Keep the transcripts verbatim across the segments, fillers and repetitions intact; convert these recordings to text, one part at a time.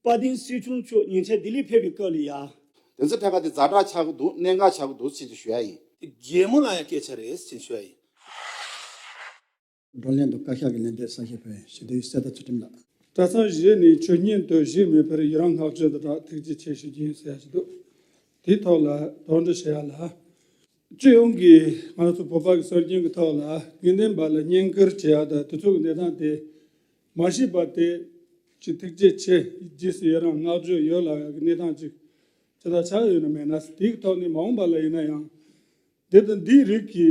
དཔལ་ལྡན་སྲིད་སྐྱོང་མཆོག་ཉེ་ཆར་ལྡི་ལི་ཕེབས་པའི་སྐབས་ལ་ཡ། དེ་ཚོ་ཐད་ཀར་དེ་ཛ་དྲག་ཆགས་ཀྱི་འདུག་གནད་འགག་ཆགས་ཀྱི་འདུག་ཅེས་ཀྱི་ཞུ་ཡ་ཡིན། རྒྱལ་མོ་ལ་ཡང་སྐད་ཆ་རེད་ཅེས་ཞུ་ཡ་ཡིན། བགྲོ་གླེང་དུ་བཀའ་ཤག་གི་ལས་འདེམས་གསལ་བཤད་ཕུལ་ཞུ་དུས་གསལ་ཐར་ཚུལ་ཁྲིམས་ལགས། གྲྭ་ཚང་བཞི་ནས་ཆོས་ཉིད་དུ་གཞིས་མི་ཕར་ཡི་རང་བསྔགས་བརྗོད་དང་སྦྲགས་ཐུགས་རྗེ་ཆེ་ཞུ་རྒྱུ་ཡིན་ཟེར་ཡ་ཞིག་འདུག་དེའི་ཐོག་ལ་དོགས་འདྲི་བྱེད་ཡ་ལ། སྤྱི་ཡོངས་ཀྱི་ང་རང་ཚོ་བོད་པ་གི་སྲོལ་རྒྱུན་གྱི་ཐོག་ལ་དགེ་འདུན་པ་ལ་བསྙེན་བཀུར་བྱེད་ཡ་དང་དེ་ཚོ་གི་གནས་སྟངས་དེ་མ་ཤེས་པ་དེ་ཅིག་ཐུགས་རྗེ་ཆེ། རྗེས་སུ་ཡི་རང་བསྔགས་བརྗོད་ཡོད་ལབ་ཡ་གི་གནས་སྟངས་ཅིག་ཇི་ལྟར་ཆགས་ཡོད་ན་མེད་ན་དེའི་ཐོག་ནས་མ་འོངས་པ་ལ་ཡིན་ན་ཡང་དེ་དང་འདིའི་རིགས་ཀྱི་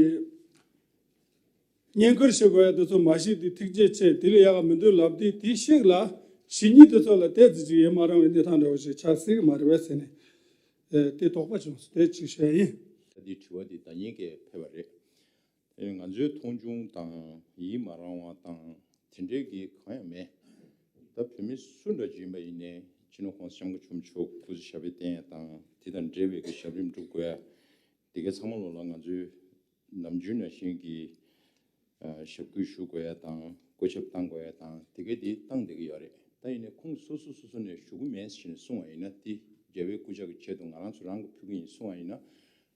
བསྙེན་བཀུར་ཞུ་དགོས་ཡ་དེ་ཚོ་མ་ཤེས་དུས་ཐུགས་རྗེ་ཆེ། དེ་ལས་ཡག་ག་མི་འདུག་ལབ་དུས་དེའི་ཤིག་ལ་བྱས་ཉེས་དེ་ཚོ་ལ་ཏོག་ཙམ་ཅིག་ཡིད་མ་རངས་པའི་གནས་སྟངས་འདྲ་བོ་ཞིག་ཆགས་སྲིད་ཀྱི་མ་རེད་པས་ཟེར་ནས་དེ་དོགས་པ་བྱུང་སོང་། དེ་ཅིག་ཞུ་ཡ་ཡིན། ད་འདི་དྲི་བ་འདི་ཟླ་ཉིན་གས་ཕེབས་པ་རེད། ཨེ་ང་ཚོའི་མཐོང་ཆུང་དང་ཡིད་མ་རངས་པ་དང་དེ་འདྲའི་གི་གང་ཡང་མེད། ད་བོད་མི་སུ་འདྲ་ཅིག་ཡིན་པ་ཡིན་ནའི་སྤྱི་ནོར་༸གོང་ས་༸སྐྱབས་མགོན་ཆེན་པོ་མཆོག་སྐུ་ཚེ་ཞབས་པད་བརྟན་ཡ་དང་དེ་དང་འབྲེལ་བའི་གི་ཞབས་རིམ་སྒྲུབ་དགོས་ཡ་དེ་གའི་ཚང་མ་ལོ་ལ་ང་ཚོའི་ནམ་རྒྱུན་ནང་བཞིན་གྱི་ཨ་ཞབས་སྐུལ་ཞུ་དགོས་ཡ་དང་སྐུ་ཞབས་བཏང་དགོས་ཡ་དང་དེ་གའི་དེ་བཏང་བསྡད་ཀྱི་ཡོད་རེད། ད་ཡིན་ནའི་ཁོང་སོ་སོ་སོ་སོ་ནས་ཞུ་གི་མེད་ཟེར་ནས་གསུངས་པ་ཡིན་ན་དེ་རྒྱལ་བའི་སྐུ་ཕྱག་གི་ཆེད་དུ་ང་རང་ཚོ་རང་གིས་ཕུལ་གི་ཡིན་གསུངས་པ་ཡིན་ན།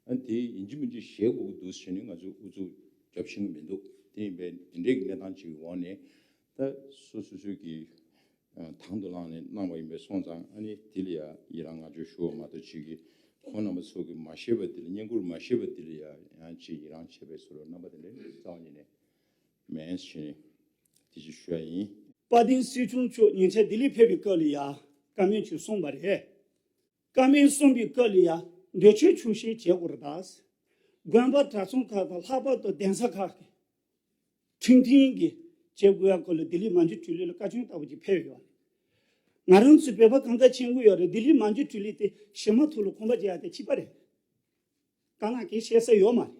ཨ་ནི་དེ་ཡིན་གཅིག་མིན་གཅིག་བཞེས་དགོས་ཀྱི་འདུག་ཟེར་ནས་ང་ཚོས་ཨུ་ཚུགས་རྒྱབ་ཤེས་ཀྱི་མི་འདུག་དེ་ཡིན་པས་འདི་འདྲའི་གནས་སྟངས་ཅིག་གི་འོག་ནས་ད་སོ་སོ་སོའི་གི་ཨ་དང་དུ་བླངས་ནས་གནང་བ་ཡིན་པས་སོང་ཙང་ཨ་ནི་དེ་ལ་ཡ་ཡི་རང་བསྔགས་བརྗོད་ཞུ་བ་མ་གཏོགས་ཅིག་གི་ཁོང་རྣམ་པ་ཚོ་གི་མ་ཤེས་པ་དེ་ལ་བསྙེན་བཀུར་མ་ཤེས་པ་དེ་ལ་ཡ་ཡང་ཅིག་ཡི་རང་བྱས་པའི་བཟོ་འདྲ་རྣམ་པ་དེ་འདྲ་རྩ་བ་ཉིད་ནས་མེད་ཟེར་ནས་དེ་ཅིག་ཞུ་ཡ་ཡིན། དཔལ་ལྡན་སྲིད་སྐྱོང་མཆོག་ཉེ་ཆར་ལྡི་ལི་ཕེབས་པའི་སྐབས་ལ་ཡ་བཀའ་མོལ་ཅིག་གསུངས་པ་རེད། བཀའ་མོལ་གསུངས་པའི་སྐབས་ལ་ཡ་འདོད་ཆོས་ཆོག་ཤེས་བྱེད་དགོས་རེད་ད། དགོན་པ་གྲྭ་ཚང་ཁག་དང་ལྷག་པར་དུ་གདན་ས་ཁག་གི་ཁྲིམས་མཐུན་གྱི་བྱེད་དགོས་ཡ་སྐོར་ལ་ལྡི་ལི་མན་ཇུ་ཀྲི་ལི་ལ་བཀའ་བཀྱོན་ལྟ་བུ་ཅིག་ཕེབས་ཡོད་རེད། ང་རང་ཚོའི་བོད་པ་གང་ག་མཁྱེན་གྱི་ཡོད་རེད། ལྡི་ལི་མན་ཇུ་ཀྲི་ལི་དེ་གཞས་མ་ཐོག་ལ་ཁང་པ་རྒྱག་ཡ་དེ་གཅིག་པ་རེད། དཀར་ནག་གིས་བཤད་ས་ཡོད་མ་རེད།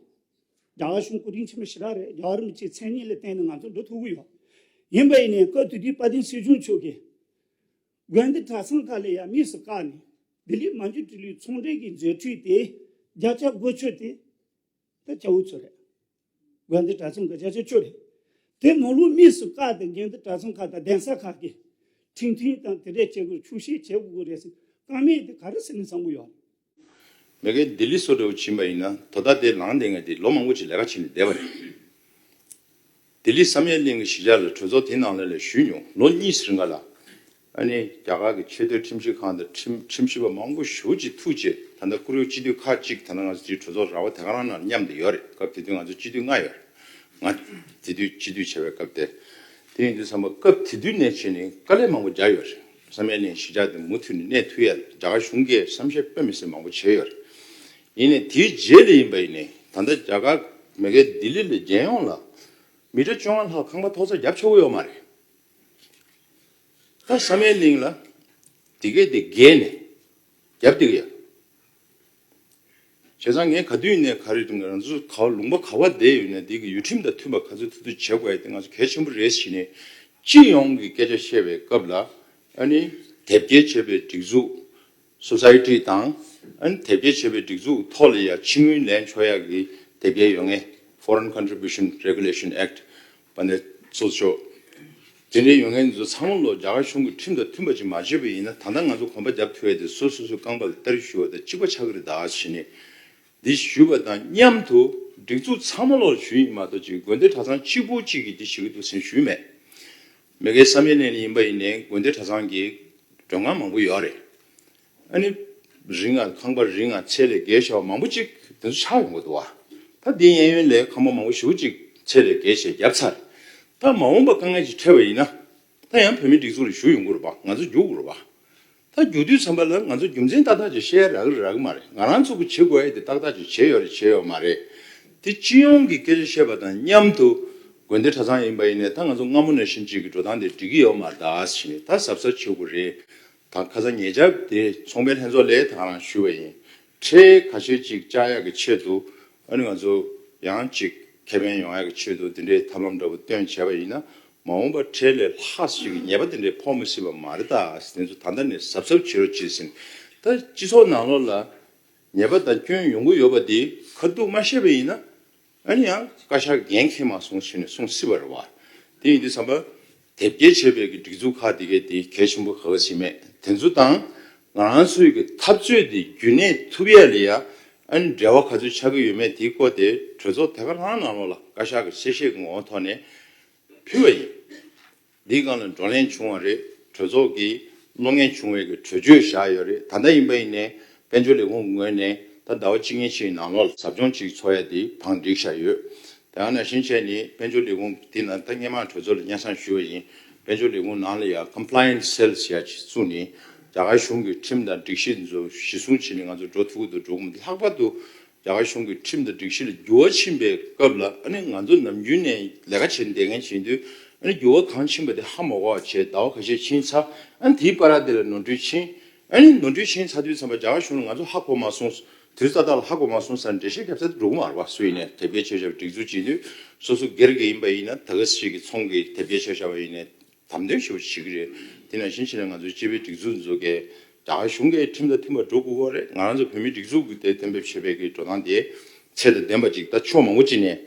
རྒྱ་གར་གཞུང་སྐུ་དྲིན་ཆེན་པོ་ཞེ་དྲག་རེད། རྒྱ་གར་རིན་པོ་ཆེའི་མཚན་སྙན་ལ་བརྟེན་ནས་ང་ཚོ་འགྲོ་ཐུབ་ཀྱི་ཡོད། ཡིན་པ་ཡིན་ནའི་སྐབས་དེ་དུས་དཔལ་ལྡན་སྲིད་སྐྱོང་མཆོག་གིས་དགོན་སྡེ་གྲྭ་ཚང་ཁག་ལ་ཡང་དམིགས་སུ་བཀར་ནས་ལྡི་ལི་མན་ཇུ་ཀྲི་ལིའི་ཚོང་འབྲེལ་གྱི་མཛད་འཕྲིན་དེ་བརྒྱ་ཆ་དགུ་བཅུ་དེ་ད་སྐྱ་བོ་ཚོ་རེད། དགོན་སྡེ་གྲྭ་ཚང་གི་བརྒྱ་ཆ་བཅུ་རེད། དེ་ནང་ལོགས་དམིགས་སུ་བཀར་ཏེ་དགོན་སྡེ་གྲྭ་ཚང་ཁག་དང་གདན་ས་ཁག་གིས་ཁྲིམས་མཐུན་དང་དེ་འདྲའི་བྱེད་དགོས་ཆོག་ཤེས་བྱེད་དགོས་རེད་ཟེར་བཀའ་མོལ་དེ་ག་རེ་ཟེར་ནས་བསམ་གྱི་ཡོད། མ་གིའི་ལྡི་ལི་སོ་འདྲ་བོ་ཕྱིན་པ་ཡིན་ན་དོ་བདག་དེ་ལངས་བསྡད་མཁན་དེ་ལོ་མང་པོ་ཅིག་ལས་ཀ་བྱས་ནས་བསྡད་པ་རེད། ལྡི་ལི་བསམ་ཡས་གླིང་གི་གཞིས་ཆགས་ལ་གྲོས་ཚོགས་དེ་ནང་ལ་ལས་ཞུས་མྱོང་། ལོ་གཉིས་རིང་ག་ལ། ཨ་ནི་རྒྱ་གར་གྱི་ཆེས་མཐོའི་ཁྲིམས་ཞིབ་ཁང་དང་ཁྲིམས་ཁྲིམས་ཞིབ་པ་མང་པོ་ཞེ་པོ་ཅིག་ཐུག་རྗེས་ད་ལྟ་བཀུར་འོས་སྤྱི་འཐུས་ཁག་ཅིག་ད་ལྟ་ང་ཚོ་དེའི་གྲོས་ཚོགས་ར་བ་དེ་ག་རང་ནང་མཉམ་དུ་ཡོད་རེད། སྐབས་དེ་དུས་ང་ཚོ་སྤྱི་འཐུས་ལྔ་ཡོད་རེད། ང་དེ་དུས་སྤྱི་འཐུས་བྱས་པའི་སྐབས་དེ། དེ་ཡིན་དུས་ཙམ་པ་སྐབས་དེ་དུས་ནས་བྱས་ནས་དཀའ་ལས་མང་པོ་བརྒྱབ་ཡོད་རེད། བསམ་ཡས་གླིང་གཞིས་ཆགས་དེ་མུ་མཐུད་ནས་གནས་ཐུབ་ཡ་རྒྱ་གར་གཞུང་གིས་བསམ་ཤེས་དཔེ་མི་སྲིད་མང་པོ་བྱས་ཡོད་རེད། ཡིན་ནའི་དེའི་རྗེས་ལ་ཡིན་པ་ཡིན་ནའི་ད་ལྟ་རྒྱ་གར་མ་གིའི་ལྡི་ལི་ལ་རྒྱལ་ཡོངས་ལ་མི་ཊར་བཅོ་ལྔ་ལྷག་ཁང་པ་ཐོག་ས་བརྒྱབ་ཆོག་གི་ཡོད་མ་རེད། ད་བསམ་ཡས་གླིང་ལ་དེ་གས་དེ་བརྒལ་ནས་བརྒྱབ་བསྡད་ཀྱི་ཡོད། བྱས་ཙང་ངས་ག་དུས་ནས་ག་རེ་ང་རང་ཚོ་ག་བ་ལུང་པ་ག་བ་བསྡད་ཡོད་ན་དེ་གི་ཡུལ་ཁྲིམས་དང་མཐུན་པ་ག་ཚོད་ཐུབ་ཐུབ་བྱེད་དགོས་ཡ་དེ་ང་ཚོ་གལ་ཆེན་པོ་རེད་ཟེར་ནས་སྤྱི་ཡོངས་ཀྱི་སྐད་ཆ་བཤད་པའི་སྐབས་ལ་ཨ་ནི་དེབ་སྐྱེལ་བྱས་པའི་སྒྲིག་འཛུགས་སོ་སའི་ཊི་དང་ཨ་ནི་དེབ་སྐྱེལ་བྱས་པའི་སྒྲིག་འཛུགས་ཐོག་ལ་ཡ་ཕྱི་དངུལ་ལེན་ཆོག་ཡ་གི་དེབ་སྐྱེལ་ཡོད་མཁན་Foreign Contribution Regulation Act པ་ནས་ཚོགས་ཆོག་དེ་འདྲའི་ཡོད་མཁན་ཚོ་ཚང་མ་ལོ་རྒྱ་གར་གཞུང་གི་ཁྲིམས་དང་མཐུན་པ་ཅིག་མ་བྱས་པ་ཡིན་ན་ད་ལྟ་ང་ཚོ་གོམ་པ་རྒྱབ་ཐུབ་ཡ་དེ་སོ་སོ་སོའི་རྐང་པ་ལ་སྟ་རེ་གཞུ་བ་དང་གཅིག་པ་ཆགས་ཀྱི་རེད་ད་ཟེར་ནས་འདི་ཞུས་པ་དང་མཉམ་དུ་སྒྲིག་འཛུགས་ཚང་མ་ལོག་ཞུས་ཡིན་མ་གཏོགས་ཅིག་དགོན་སྡེ་གྲྭ་ཚང་གཅིག་པུ་གཅིག་གིས་འདི་བྱེད་ཀྱི་འདུག་ཟེར་ཞུས་མེད། མ་གིའི་བསམ་ཡས་གླིང་ནས་ཡིན་པ་ཡིན་ནའི་དགོན་སྡེ་གྲྭ་ཚང་གི་མགྲོན་ཁང་མང་པོ་ཡོད་རེད། ཨ་ནི་རིང་ང་ཁང་པ་རིང་ང་ཚད་ལས་བརྒལ་ཤོག་མང་པོ་ཅིག་དེ་ཚོ་ཆགས་ཡོང་གི་འདུག་བ། ད་འདི་གཡས་གཡོན་ལས་ཁང་པ་མང་པོ་ཞེ་པོ་ཅིག་ཚད་ལས་བརྒལ་བྱས་བརྒྱབ་ཚར། ད་མ་འོངས་པ་དཀའ་ངལ་ཅིག་འཕྲད་པ་ཡིན་ན་ད་ཡང་བོད་མིའི་སྒྲིག་འཛུགས་ལ་ཞུ་ཡོང་གི་རེད་པ། ང་ཚོ་རྒྱུག་དགོས་རེད་པ། ད་རྒྱུག་དུས་ཙམ་པ་ལ་ང་ཚོ་རྒྱུ་མཚན་ཏག་ཏག་ཅིག་བཤད་ཡ་རག་གི་རེད་རག་གི་མ་རེད། ང་རང་ཚོ་གི་བྱེད་དགོས་ཡ་དེ་ཏག་ཏག་ཅིག་བྱས་ཡོད་རེད་བྱས་ཡོད་མ་རེད། དེ་སྤྱི་ཡོངས་ཀྱི་སྐད་ཆ་བཤད་པ་དང་མཉམ་དུ་དགོན་སྡེ་གྲྭ་ཚང་ཡིན་པ་ཡིན་ནའི་ད་ང་ཚོ་སྔ་མོ་ནང་བཞིན་ཅིག་གི་འགྲོ་སྟངས་དེ་འགྲིག་གི་ཡོད་མ་རེད་ད་ཟེར་ནས་ད་གཟབ་གཟབ་བྱེད་དགོས་རེད། ད་ཁ་སང་ཉེ་ཆར་དེ་ཚོང་པའི་ལྷན་ཚོགས་ལ་ད་ག་རང་ཞུས་པ་ཡིན། ཁྲལ་ཁ་ཤས་ཅིག་བཅག་ཡག་གི་ཆེད་དུ་ཨ་ནི་ང་ཚོ་ཡང་ཅིག་ཁེ་ཕན་ཡོང་ཡག་གི་ཆེད་དུ་དེ་འདྲའི་ཐབས་ལམ་འདྲ་པོ་བཏོན་བྱས་པ་ཡིན་ན་མ་འོངས་པར་ཁྲལ་ལས་ལྷག་ཞིག་གི་ཉེས་པ་དེ་འདྲའི་ཕོག་མི་སྲིད་པ་མ་རེད་ད། དེ་ཚོ་ད་ལྟ་ནས་གཟབ་གཟབ་བྱེད་རོགས་བྱེད་ཟིན། ད་སྤྱི་ཚོགས་ནང་ལོགས་ལ་ཉེས་པ་དང་སྐྱོན་ཡོང་གི་ཡོད་པ་དེ་ཁ་ཐུག་མ་བཤད་པ་ཡིན་ན་ཨ་ནི་ཡང་བཀའ་ཤག་འགན་འཁྱེར་མ་སོང་ཟེར་ནས་གསུང་སྲིད་པ་རེད་བ། དེ་ཡིན་དུས་ཙམ་པ་ དེབ་སྐྱེལ་བྱས་པའི་གི་སྒྲིག་འཛུགས་ཁག་དེ་གའི་དེ་གལ་ཆེན་པོ་ག་ག་ཞིག་མེད། དེ་ཚོ་དང་ང་རང་ཚོའི་གི་འཐབ་རྩོད་དེ་རྒྱུན་གནས་ཐུབ་ཡ་ལ་ཡ་ཨ་ནི་འབྲེལ་བ་ག་ཚོད་ཆགས་ཀྱི་ཡོད་མེད་དེའི་སྐོར་དེ་གྲོས་ཚོགས་དེ་ག་རང་ནང་ལོགས་ལ་བཀའ་ཤག་གི་གསལ་བཤད་ཀྱི་ངོ་བོ་ཐོག་ནས་ཕུལ་བ་ཡིན། འདིའི་སྒང་ལ་བགྲོ་གླེང་བྱུང་བ་རེད། གྲོས་ཚོགས་ཀྱི་གློག་བརྙན་བྱུང་བའི་གི་གྲོས་ཆོད་བཞག་ཡོད་རེད། ད་ལྟ་ཡིན་པ་ཡིན་ནའི་དཔལ་འབྱོར་ལས་ཁུངས་ངོས་ནས་ད་ཟླ་བ་གཅིག་གཉིས་ཤིག་ནང་ལོགས་ལ་ཟབ་སྦྱོང་ཅིག་འཚོགས་ཡ་དེ་བང་བསྒྲིགས་བཞག་ཡོད། དེ་ནང་བཞིན་བྱས་ནས་དཔལ་འབྱོར་ལས་ཁུངས་དེ་ནང་ད་སྔོན་མ་གྲོས་ཚོགས་ལ་སྙན་སེང་ཞུས་པ་ཡིན། དཔལ་འབྱོར་ལས་ཁུངས་ནང་ལ་ཡང་compliance cell ཟེར་ཡ་ཅིག་བཙུགས་ནས་རྒྱ་གར་གཞུང་གི་ཁྲིམས་དང་སྒྲིག་གཞི་ཚོ་གཞི་བཟུང་བྱས་ནས་ང་ཚོ་འགྲོ་ཐུབ་ཀྱི་འདུག་འགྲོ་གི་མི་འདུག་ལྷག་པར་དུ་རྒྱ་གར་གཞུང་གི་ཁྲིམས་དང་སྒྲིག་གཞི་ལ་འགྱུར་བ་ཕྱིན་པའི་སྐབས་ལ་ཨ་ནི་ང་ཚོ་ནམ་རྒྱུན་ནས་ལས་ཀ་བྱེད་བསྡད་མཁན་བྱེད་དུས་ཨ་ནི་འགྱུར་བ་གང་ཕྱིན་པ་དེ་ཧ་མ་གོ་བ་བྱས། ཟླ་བ་ཁ་ཤས་ཕྱིན་ཚར། ཨ་ནི་དེའི་བར་དེ་ལ་ནོར་འཁྲུལ་ཕྱིན། ཨ་ནི་ནོར་འཁྲུལ་ཕྱིན་ཚར་དུས་ཙམ་པ་རྒྱ་གར་གཞུང་ལ་ང་ཚོ་ཧ་གོ་མ་སོང་། དུས་ཙམ་པ་ལ་ཧ་གོ་མ་སོང་ཟེར་འགྲེལ་བཤད་རྒྱབ་ས་དེ་འགྲོ་གི་མ་རེད་བ། སུ་ཡིན་ནའི་དེབ་སྐྱེལ་བྱས་བྱས་པའི་སྒྲིག་འཛུགས་བྱེད་དུས་སོ་སོ་སྒེར་གྱི་ཡིན་པ་ཡིན་ན་ད་ག་ཞིག་གི་ཚོང་གི་དེབ་སྐྱེལ་བྱས་བྱས་པ་ཡིན་ནའི་དམ་དོན་ཞེ་པོ་བྱེད་ཀྱི་རེད། དེ་ནང་བཞིན་བྱས་ན་ང་ཚོའི་སྤྱི་པའི་སྒྲིག་འཛུགས་འཛུགས་མཁན་རྒྱ་གར་གཞུང་གི་ཁྲིམས་དང་མཐུན་པར་འགྲོ་དགོས་ཀྱི་རེད། ང་རང་ཚོ་བོད་མིའི་སྒྲིག་འཛུགས་ཀྱི་དེ་གཏན་འབེབས་བྱས་པའི་གི་འགྲོ་སྟངས་དེ་ཚད་དང་ལྡན་པ་ཅིག་ད་ཕྱོགས་མང་པོ་ཅིག་ནས་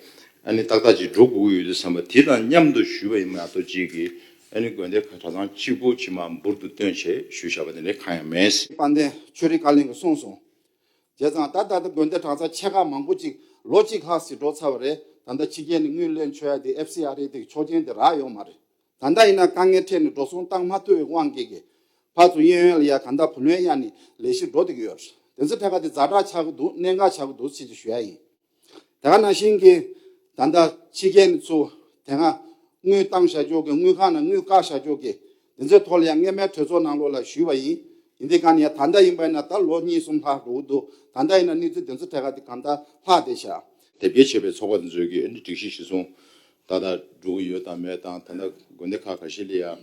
ཨ་ནི་ཏག་ཏག་ཅིག་འགྲོ་དགོས་ཀྱི་ཡོད་དུས་ཙམ་པ་དེ་དང་མཉམ་དུ་ཞུས་པ་ཡིན་མ་གཏོགས་ཅིག་གི་ཨ་ནི་དགོན་སྡེ་ཁག་གྲྭ་ཚང་གཅིག་པོ་ཅིག་མར་འབུར་དུ་བཏོན་བྱས་ཞུས་བཞག་པ་དེ་འདྲ་གང་ཡང་མེད། དཔལ་ལྡན་ཆོས་རིག་བཀའ་བློན་གྱིས་གསུངས་སོང་། བྱས་ཙང་ད་ད་ལྟ་དགོན་སྡེ་གྲྭ་ཚང་ཆེ་ཁག་མང་པོ་ཅིག་ལོ་གཅིག་ལྷག་ཙམ་འགྲོ་ཚར་བ་རེད། ད་ལྟ་ཕྱི་རྒྱལ་ནས་དངུལ་ལེན་ཆོག་ཡ་དེ་ཨེཕ་སི་ཨར་ཨེ་དེ་ཆོག་མཆན་དེ་རག་ཡོད་མ་རེད། ད་ལྟ་ཡིན་ན་དཀའ་ངལ་འཕྲད་ནས་འགྲོ་སོང་བཏང་མ་ཐུབ་པའི་དབང་གིས་ཕར་ཚུར་གཡས་གཡོན་ལ་ཡ་གང་ལྟར་བུ་ལོན་གཡར་ནས་ལས་གཞི་འགྲོ་བསྡད་ཀྱི་ཡོད་རེད། དེ་ཚོ་ཐད་ཀར་དེ་ཛ་དྲག་ཆགས་ཀྱི་འདུག་གནད་འགག་ཆགས་ཀྱི་འདུག་ཟེར་གྱི་ཞུ་ཡ་ཡིན། དེ་ག་ནང་བཞིན་གྱི་ད་ལྟ་ཕྱི་རྒྱལ་ནས་ཚུར་དེ་སྔ་དངུལ་བཏང་བཞག་ཆོག་གི་དངུལ་ཁང་ནང་དངུལ་བཀག་བཞག་ཆོག་གི་དེ་ཚོའི་ཐོག་ལ་ཡང་སྔོན་མའི་གྲོས་ཚོགས་ནང་ལོགས་ལ་ཞུས་པ་ཡིན། ཡིན་དེ་ག་ནས་ཡང་ད་ལྟ་ཡིན་པ་ཡིན་ན་ད་ལོ་གཉིས་གསུམ་ལྷག་འགྲོ་གི་འདུག་ད་ལྟ་ཡིན་ན་གནས་ཚུལ་དེ་ཚོ་ཐད་ཀར་དེ་གང་ལྟར་ལྷག་བསྡད་ཤག་དེབ་སྐྱེལ་བྱས་པའི་ཚོགས་པ་དེ་ཚོའི་གི་ཨ་ནི་སྒྲིག་གཞི་གཞི་བཟུང་ཏག་ཏག་འགྲོ་གི་ཡོད་དང་མེད་དང་། ད་ལྟ་དགོན་སྡེ་ཁག་ཁ་ཤས་ལ་ཡང་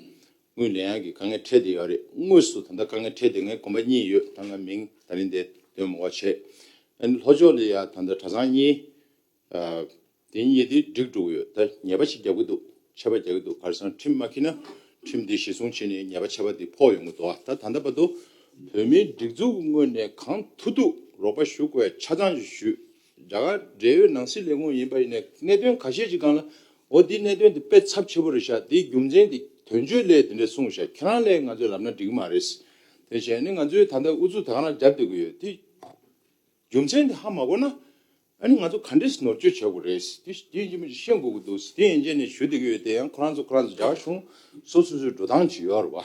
དངུལ་ལེན་ཡག་གི་དཀའ་ངལ་འཕྲད་བསྡད་ཡོད་རེད། དངོས་སུ་ད་ལྟ་དཀའ་ངལ་འཕྲད་བསྡད་མཁན་དགོན་པ་གཉིས་ཡོད། ད་ང་མིང་ད་རིང་འདིར་འདོན་མི་དགོས་བྱས། ཨ་ནི་ལྷོ་ཕྱོགས་ལ་ཡ་ད་ལྟ་གྲྭ་ཚང་གཉིས། ཨ། དེ་གཉིས་དེ་འགྲིག་འགྲོ་གི་ཡོད། ད་ཉེས་པ་ཞིག་རྒྱག་གི་འདུག་ཆད་པ་རྒྱག་གི་འདུག་ག་རེ་ཟེར་ན་ཁྲིམས་མ་འཁྱེར་ན་ཁྲིམས་དེ་གཞི་བཟུང་བྱས་ནས་ཉེས་པ་ཆད་པ་དེ་ཕོག་ཡོང་གི་འདུག་ད་ད་ལྟ་བར་དུ་བོད་མིའི་སྒྲིག་འཛུགས་ཀྱི་ངོས་ནས་གང་ཐུབ་ཐུབ་རོགས་པ་ཞུ་དགོས་ཆ་ཚང་ཞིག་ཞུས། རྒྱ་གར་འབྲེལ་ཡོད་ནང་སྲིད་ལས་ཁུངས་ཡིན་པ་ཡིན་ནའི་གནད་དོན་ཁ་ཤས་ཅིག་སྒང་ལ་འོ་འདི་གནད་དོན་འདི་དཔེ་ཚབས་ཆེ་པོ་རེད་ཤག་འདིའི་རྒྱུ་མཚན་འདི་དོན་གཅོད་ལས་འདི་འདྲ་གསུངས་ཤག་ཁྱེད་རང་ལས་ང་ཚོས་ལབ་ན་འགྲིག་གི་མ་རེད། དེ་བྱས་ནས་ང་ཚོས་ད་ལྟ་ཨུ་ཚུགས་ད་ག་རང་རྒྱབ་བསྡད་ཀྱི་ཡོད། དེ་རྒྱུ་མཚན་འདི་ཧ་མ་གོ་ན་ཨ་ནི་ང་ཚོ་ག་འདྲས་ནོར་བཅོས་བྱ་དགོས་རེད། དེ་དེ་ཡིན་གཅིག་མིན་གཅིག་ཤེས་དགོས་ཀྱི་འདུག་དེ་ཡིན་བྱས་ནས་ཞུ་བསྡད་ཀྱི་ཡོད། དེ་ཡང་ཁོ་རང་ཚོ་ཁོ་རང་ཚོ་རྒྱ་གར་གཞུང་སོ་སོ་སོའི་འགྲོ་སྟངས་ཅིག་ཡོད་རེད་བ།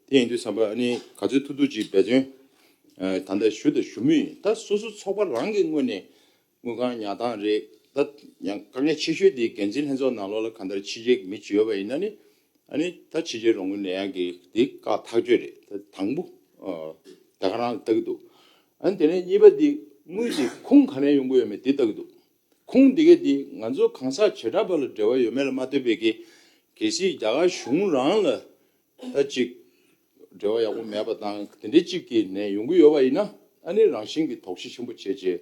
དེ་ཡིན་དུས་ཙམ་པ་ཨ་ནི་ག་ཚོད་ཐུབ་ཐུབ་ཅིག་འབད་བརྩོན་ད་ལྟ་ཞུ་དང་ཞུ་མུས་ཡིན། ད་སོ་སོ་ཚོགས་པ་རང་གི་ངོས་ནས་དངུལ་ཁང་ཉར་སྟངས་རེད། ད་ཡང་དཀའ་ངལ་ཆེ་ཤོས་དེ་འགན་འཛིན་ལྷན་ཚོགས་ནང་ལོགས་ལ་གང་ལྟར་ཕྱི་རྒྱལ་གྱི་མི་ཅིག་ཡོད་པ་ཡིན་ན་ནི་ཨ་ནི་ད་ཕྱི་རྒྱལ་རོགས་དངུལ་ལེན་ཡག་གི་དེ་བཀག་ཐག་གཅོད་རེད། ད་དང་པོ་ད་ག་རང་ལ་ལྟ་གི་འདུག་ཨ་ནི་དེ་ནས་གཉིས་པ་དེ་དངུལ་དེ་ཁུངས་ག་ནས་ཡོང་གི་ཡོད་མེད་དེ་ལྟ་གི་འདུག་ཁུངས་དེ་ག་དེ་ང་ཚོ་གང་ཟག་བྱེ་བྲག་པ་ལ་འབྲེལ་བ་ཡོད་མེད་ལ་མ་ལྟོས་པའི་གི་གལ་སྲིད་རྒྱ་གར་གཞུང་རང་ལ་ད་ཅིག་འབྲེལ་བ་ཡག་པོ་མེད་པ་དང་དེ་འདྲའི་ཅིག་གི་ནས་ཡོང་གི་ཡོད་པ་ཡིན་ན་ཨ་ནི་རང་བཞིན་གྱི་དོགས་གཞི་ཆེན་པོ་བྱས་རྗེས་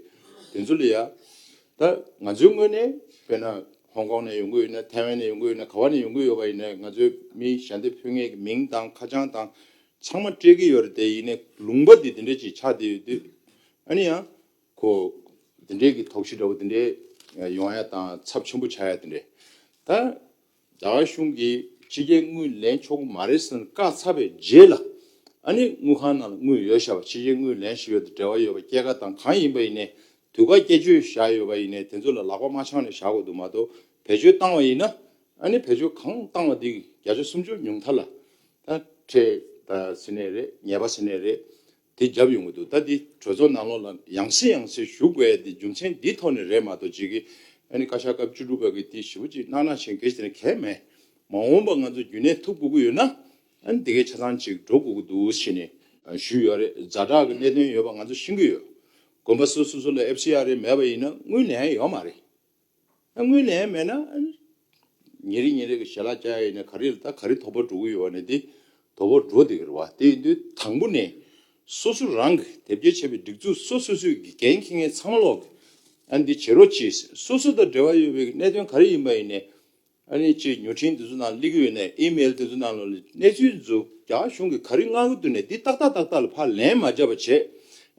དེ་ཚོ་ལ་ཡ་ད་ང་ཚོའི་ངོས་ནས་དཔེར་ན་ཧོང་ཀོང་ནས་ཡོང་གི་ཡོད་ན་ཐའེ་ཝན་ནས་ཡོང་གི་ཡོད་ན་ག་བ་ནས་ཡོང་གི་ཡོད་པ་ཡིན་ན་ང་ཚོའི་མི་ཞལ་འདེབས་ཕུལ་མཁན་གྱི་མིང་དང་ཁ་བྱང་དང་ཚང་མ་སྤྲད་ཀྱི་ཡོད་རེད། དེ་ཡིན་ནའི་ལུང་པ་འདི་དེ་འདྲ་ཅིག་ཆགས་བསྡད་ཡོད་དུས་ཨ་ནི་ཡང་ཁོ་དེ་འདྲའི་གི་དོགས་གཞི་འདྲ་བོ་དེ་འདྲའི་ཡོང་ཡ་དང་ཚབས་ཆེན་པོ་ཆགས་ཡ་དེ་འདྲ་ད། རྒྱ་གར་གཞུང་གིས་ཕྱི་རྒྱལ་དངུལ་ལེན་ཆོག་གི་མ་རེད་ཟེར་ནས་བཀག་ཚར་བའི་རྗེས་ལ་ཨ་ནི་དངུལ་ཁང་ནང་ལ་དངུལ་ཡོད་བཞག་པ་ཕྱི་རྒྱལ་དངུལ་ལེན་བཞིན་ཡོད་དང་འབྲེལ་བ་ཡོད་པ་སྐྱེད་ཀ་དང་གང་ཡིན་པ་ཡིན་ནའི་དུས་བཀག་སྐྱེལ་བཅོལ་བཞག་ཡོད་པ་ཡིན་ནའི་དེ་ཚོ་ལ་ལག་པ་མ་འཆང་ནས་བཞག་དགོས་འདུག་མ་གཏོགས་བེད་སྤྱོད་བཏང་བ་ཡིན་ན་ཨ་ནི་བེད་སྤྱོད་གང་བཏང་བ་དེ་བརྒྱ་ཆ་སུམ་ཅུ་ཉུང་མཐའ་ལ་ད་ཁྲལ་ད་ཟེར་ནའི་རེད། ཉེས་པ་ཟེར་ནའི་རེད། དེ་བརྒྱབ་ཡོང་གི་འདུག་ད་འདི་གྲོས་ཚོགས་ནང་ལོགས་ལ་ཡང་སེ་ཡང་སེ་ཞུ་དགོས་ཡ་དེ་རྒྱུ་མཚན་འདི་ཐོག་ནས་རེད་མ་གཏོགས་ཅིག་གི་ཨ་ནི་བཀའ་ཤག་སྐབས་བཅུ་དྲུག་པ་གི་དེ་ཞེ་པོ་ཅིག་གནང་གནང་བཞིན་གལ་ཆེ་ན་གལ་མེད། མ་འོངས་པ་ང་ཚོ་རྒྱུན་གནས་ཐུབ་དགོས་ཀྱི་ཡོད་ན་ཨ་ནི་དེ་གའི་ཆ་ཚང་ཅིག་འགྲོ་དགོས་ཀྱི་འདུག་ཟེར་ནས་ཞུས་ཡོད་རེད། ཛ་དྲག་གི་གནད་དོན་ཡོད་པ་ང་ཚོ་ཤེས་ཀྱི་ཡོད། དགོན་པ་སོ་སོ་སོ་ལ་ཨེཕ་སི་ཨར་ཨེ་མེད་པ་ཡིན་ན་དངུལ་ལེན་ཡ་ཡོད་མ་རེད། ད་དངུལ་ལེན་མེད་ན་ཨ་ནི་ཉིན་རེ་ཉིན་རེ་གི་ཞལ་ལག་བཅག་ཡ་ཡིན་ན་ག་རེ་ལ་ད་ག་རེ་དོ་པོ་འགྲོ་གི་ཡོད་པ་ནི་དེ་དོ་པོ་འགྲོ་བསྡད་ཀྱི་རེད་བ། དེ་ཡིན་དུས་དང་པོ་ནས་སོ་སོ་རང་གི་དེབ་སྐྱེལ་བྱས་པའི་སྒྲིག་འཛུགས་སོ་སོ་སོའི་གི་འགན་འཁྱེར་མཁན་ཚང་མ་ལོག་གི་ཨ་ནི་འདི་བྱེད་རོགས་གྱིས། སོ་སོ་དང་འབྲེལ་བ་ཡོད་པའི་གནད་དོན་ག་རེ་ཡིན་པ་ཡིན་ནའི་ཨ་ནི་ཅིག་མྱུར་འཕྲིན་དེ་ཚོ་ནང་སླེབས་ཀྱི་ཡོད་ནའི་ཨི་མེལ་དེ་ཚོ་ནང་ལོགས་ལ་གནས་ཚུལ་ཚོ་རྒྱ་གཞུང་གིས་ག་རེ་མངགས་ཀྱི་འདུག་ནའི་འདི་ཏག་ཏག་ཏག་ཏག་ལ་ཕར་ལན་མ་རྒྱབ་པ་བྱས།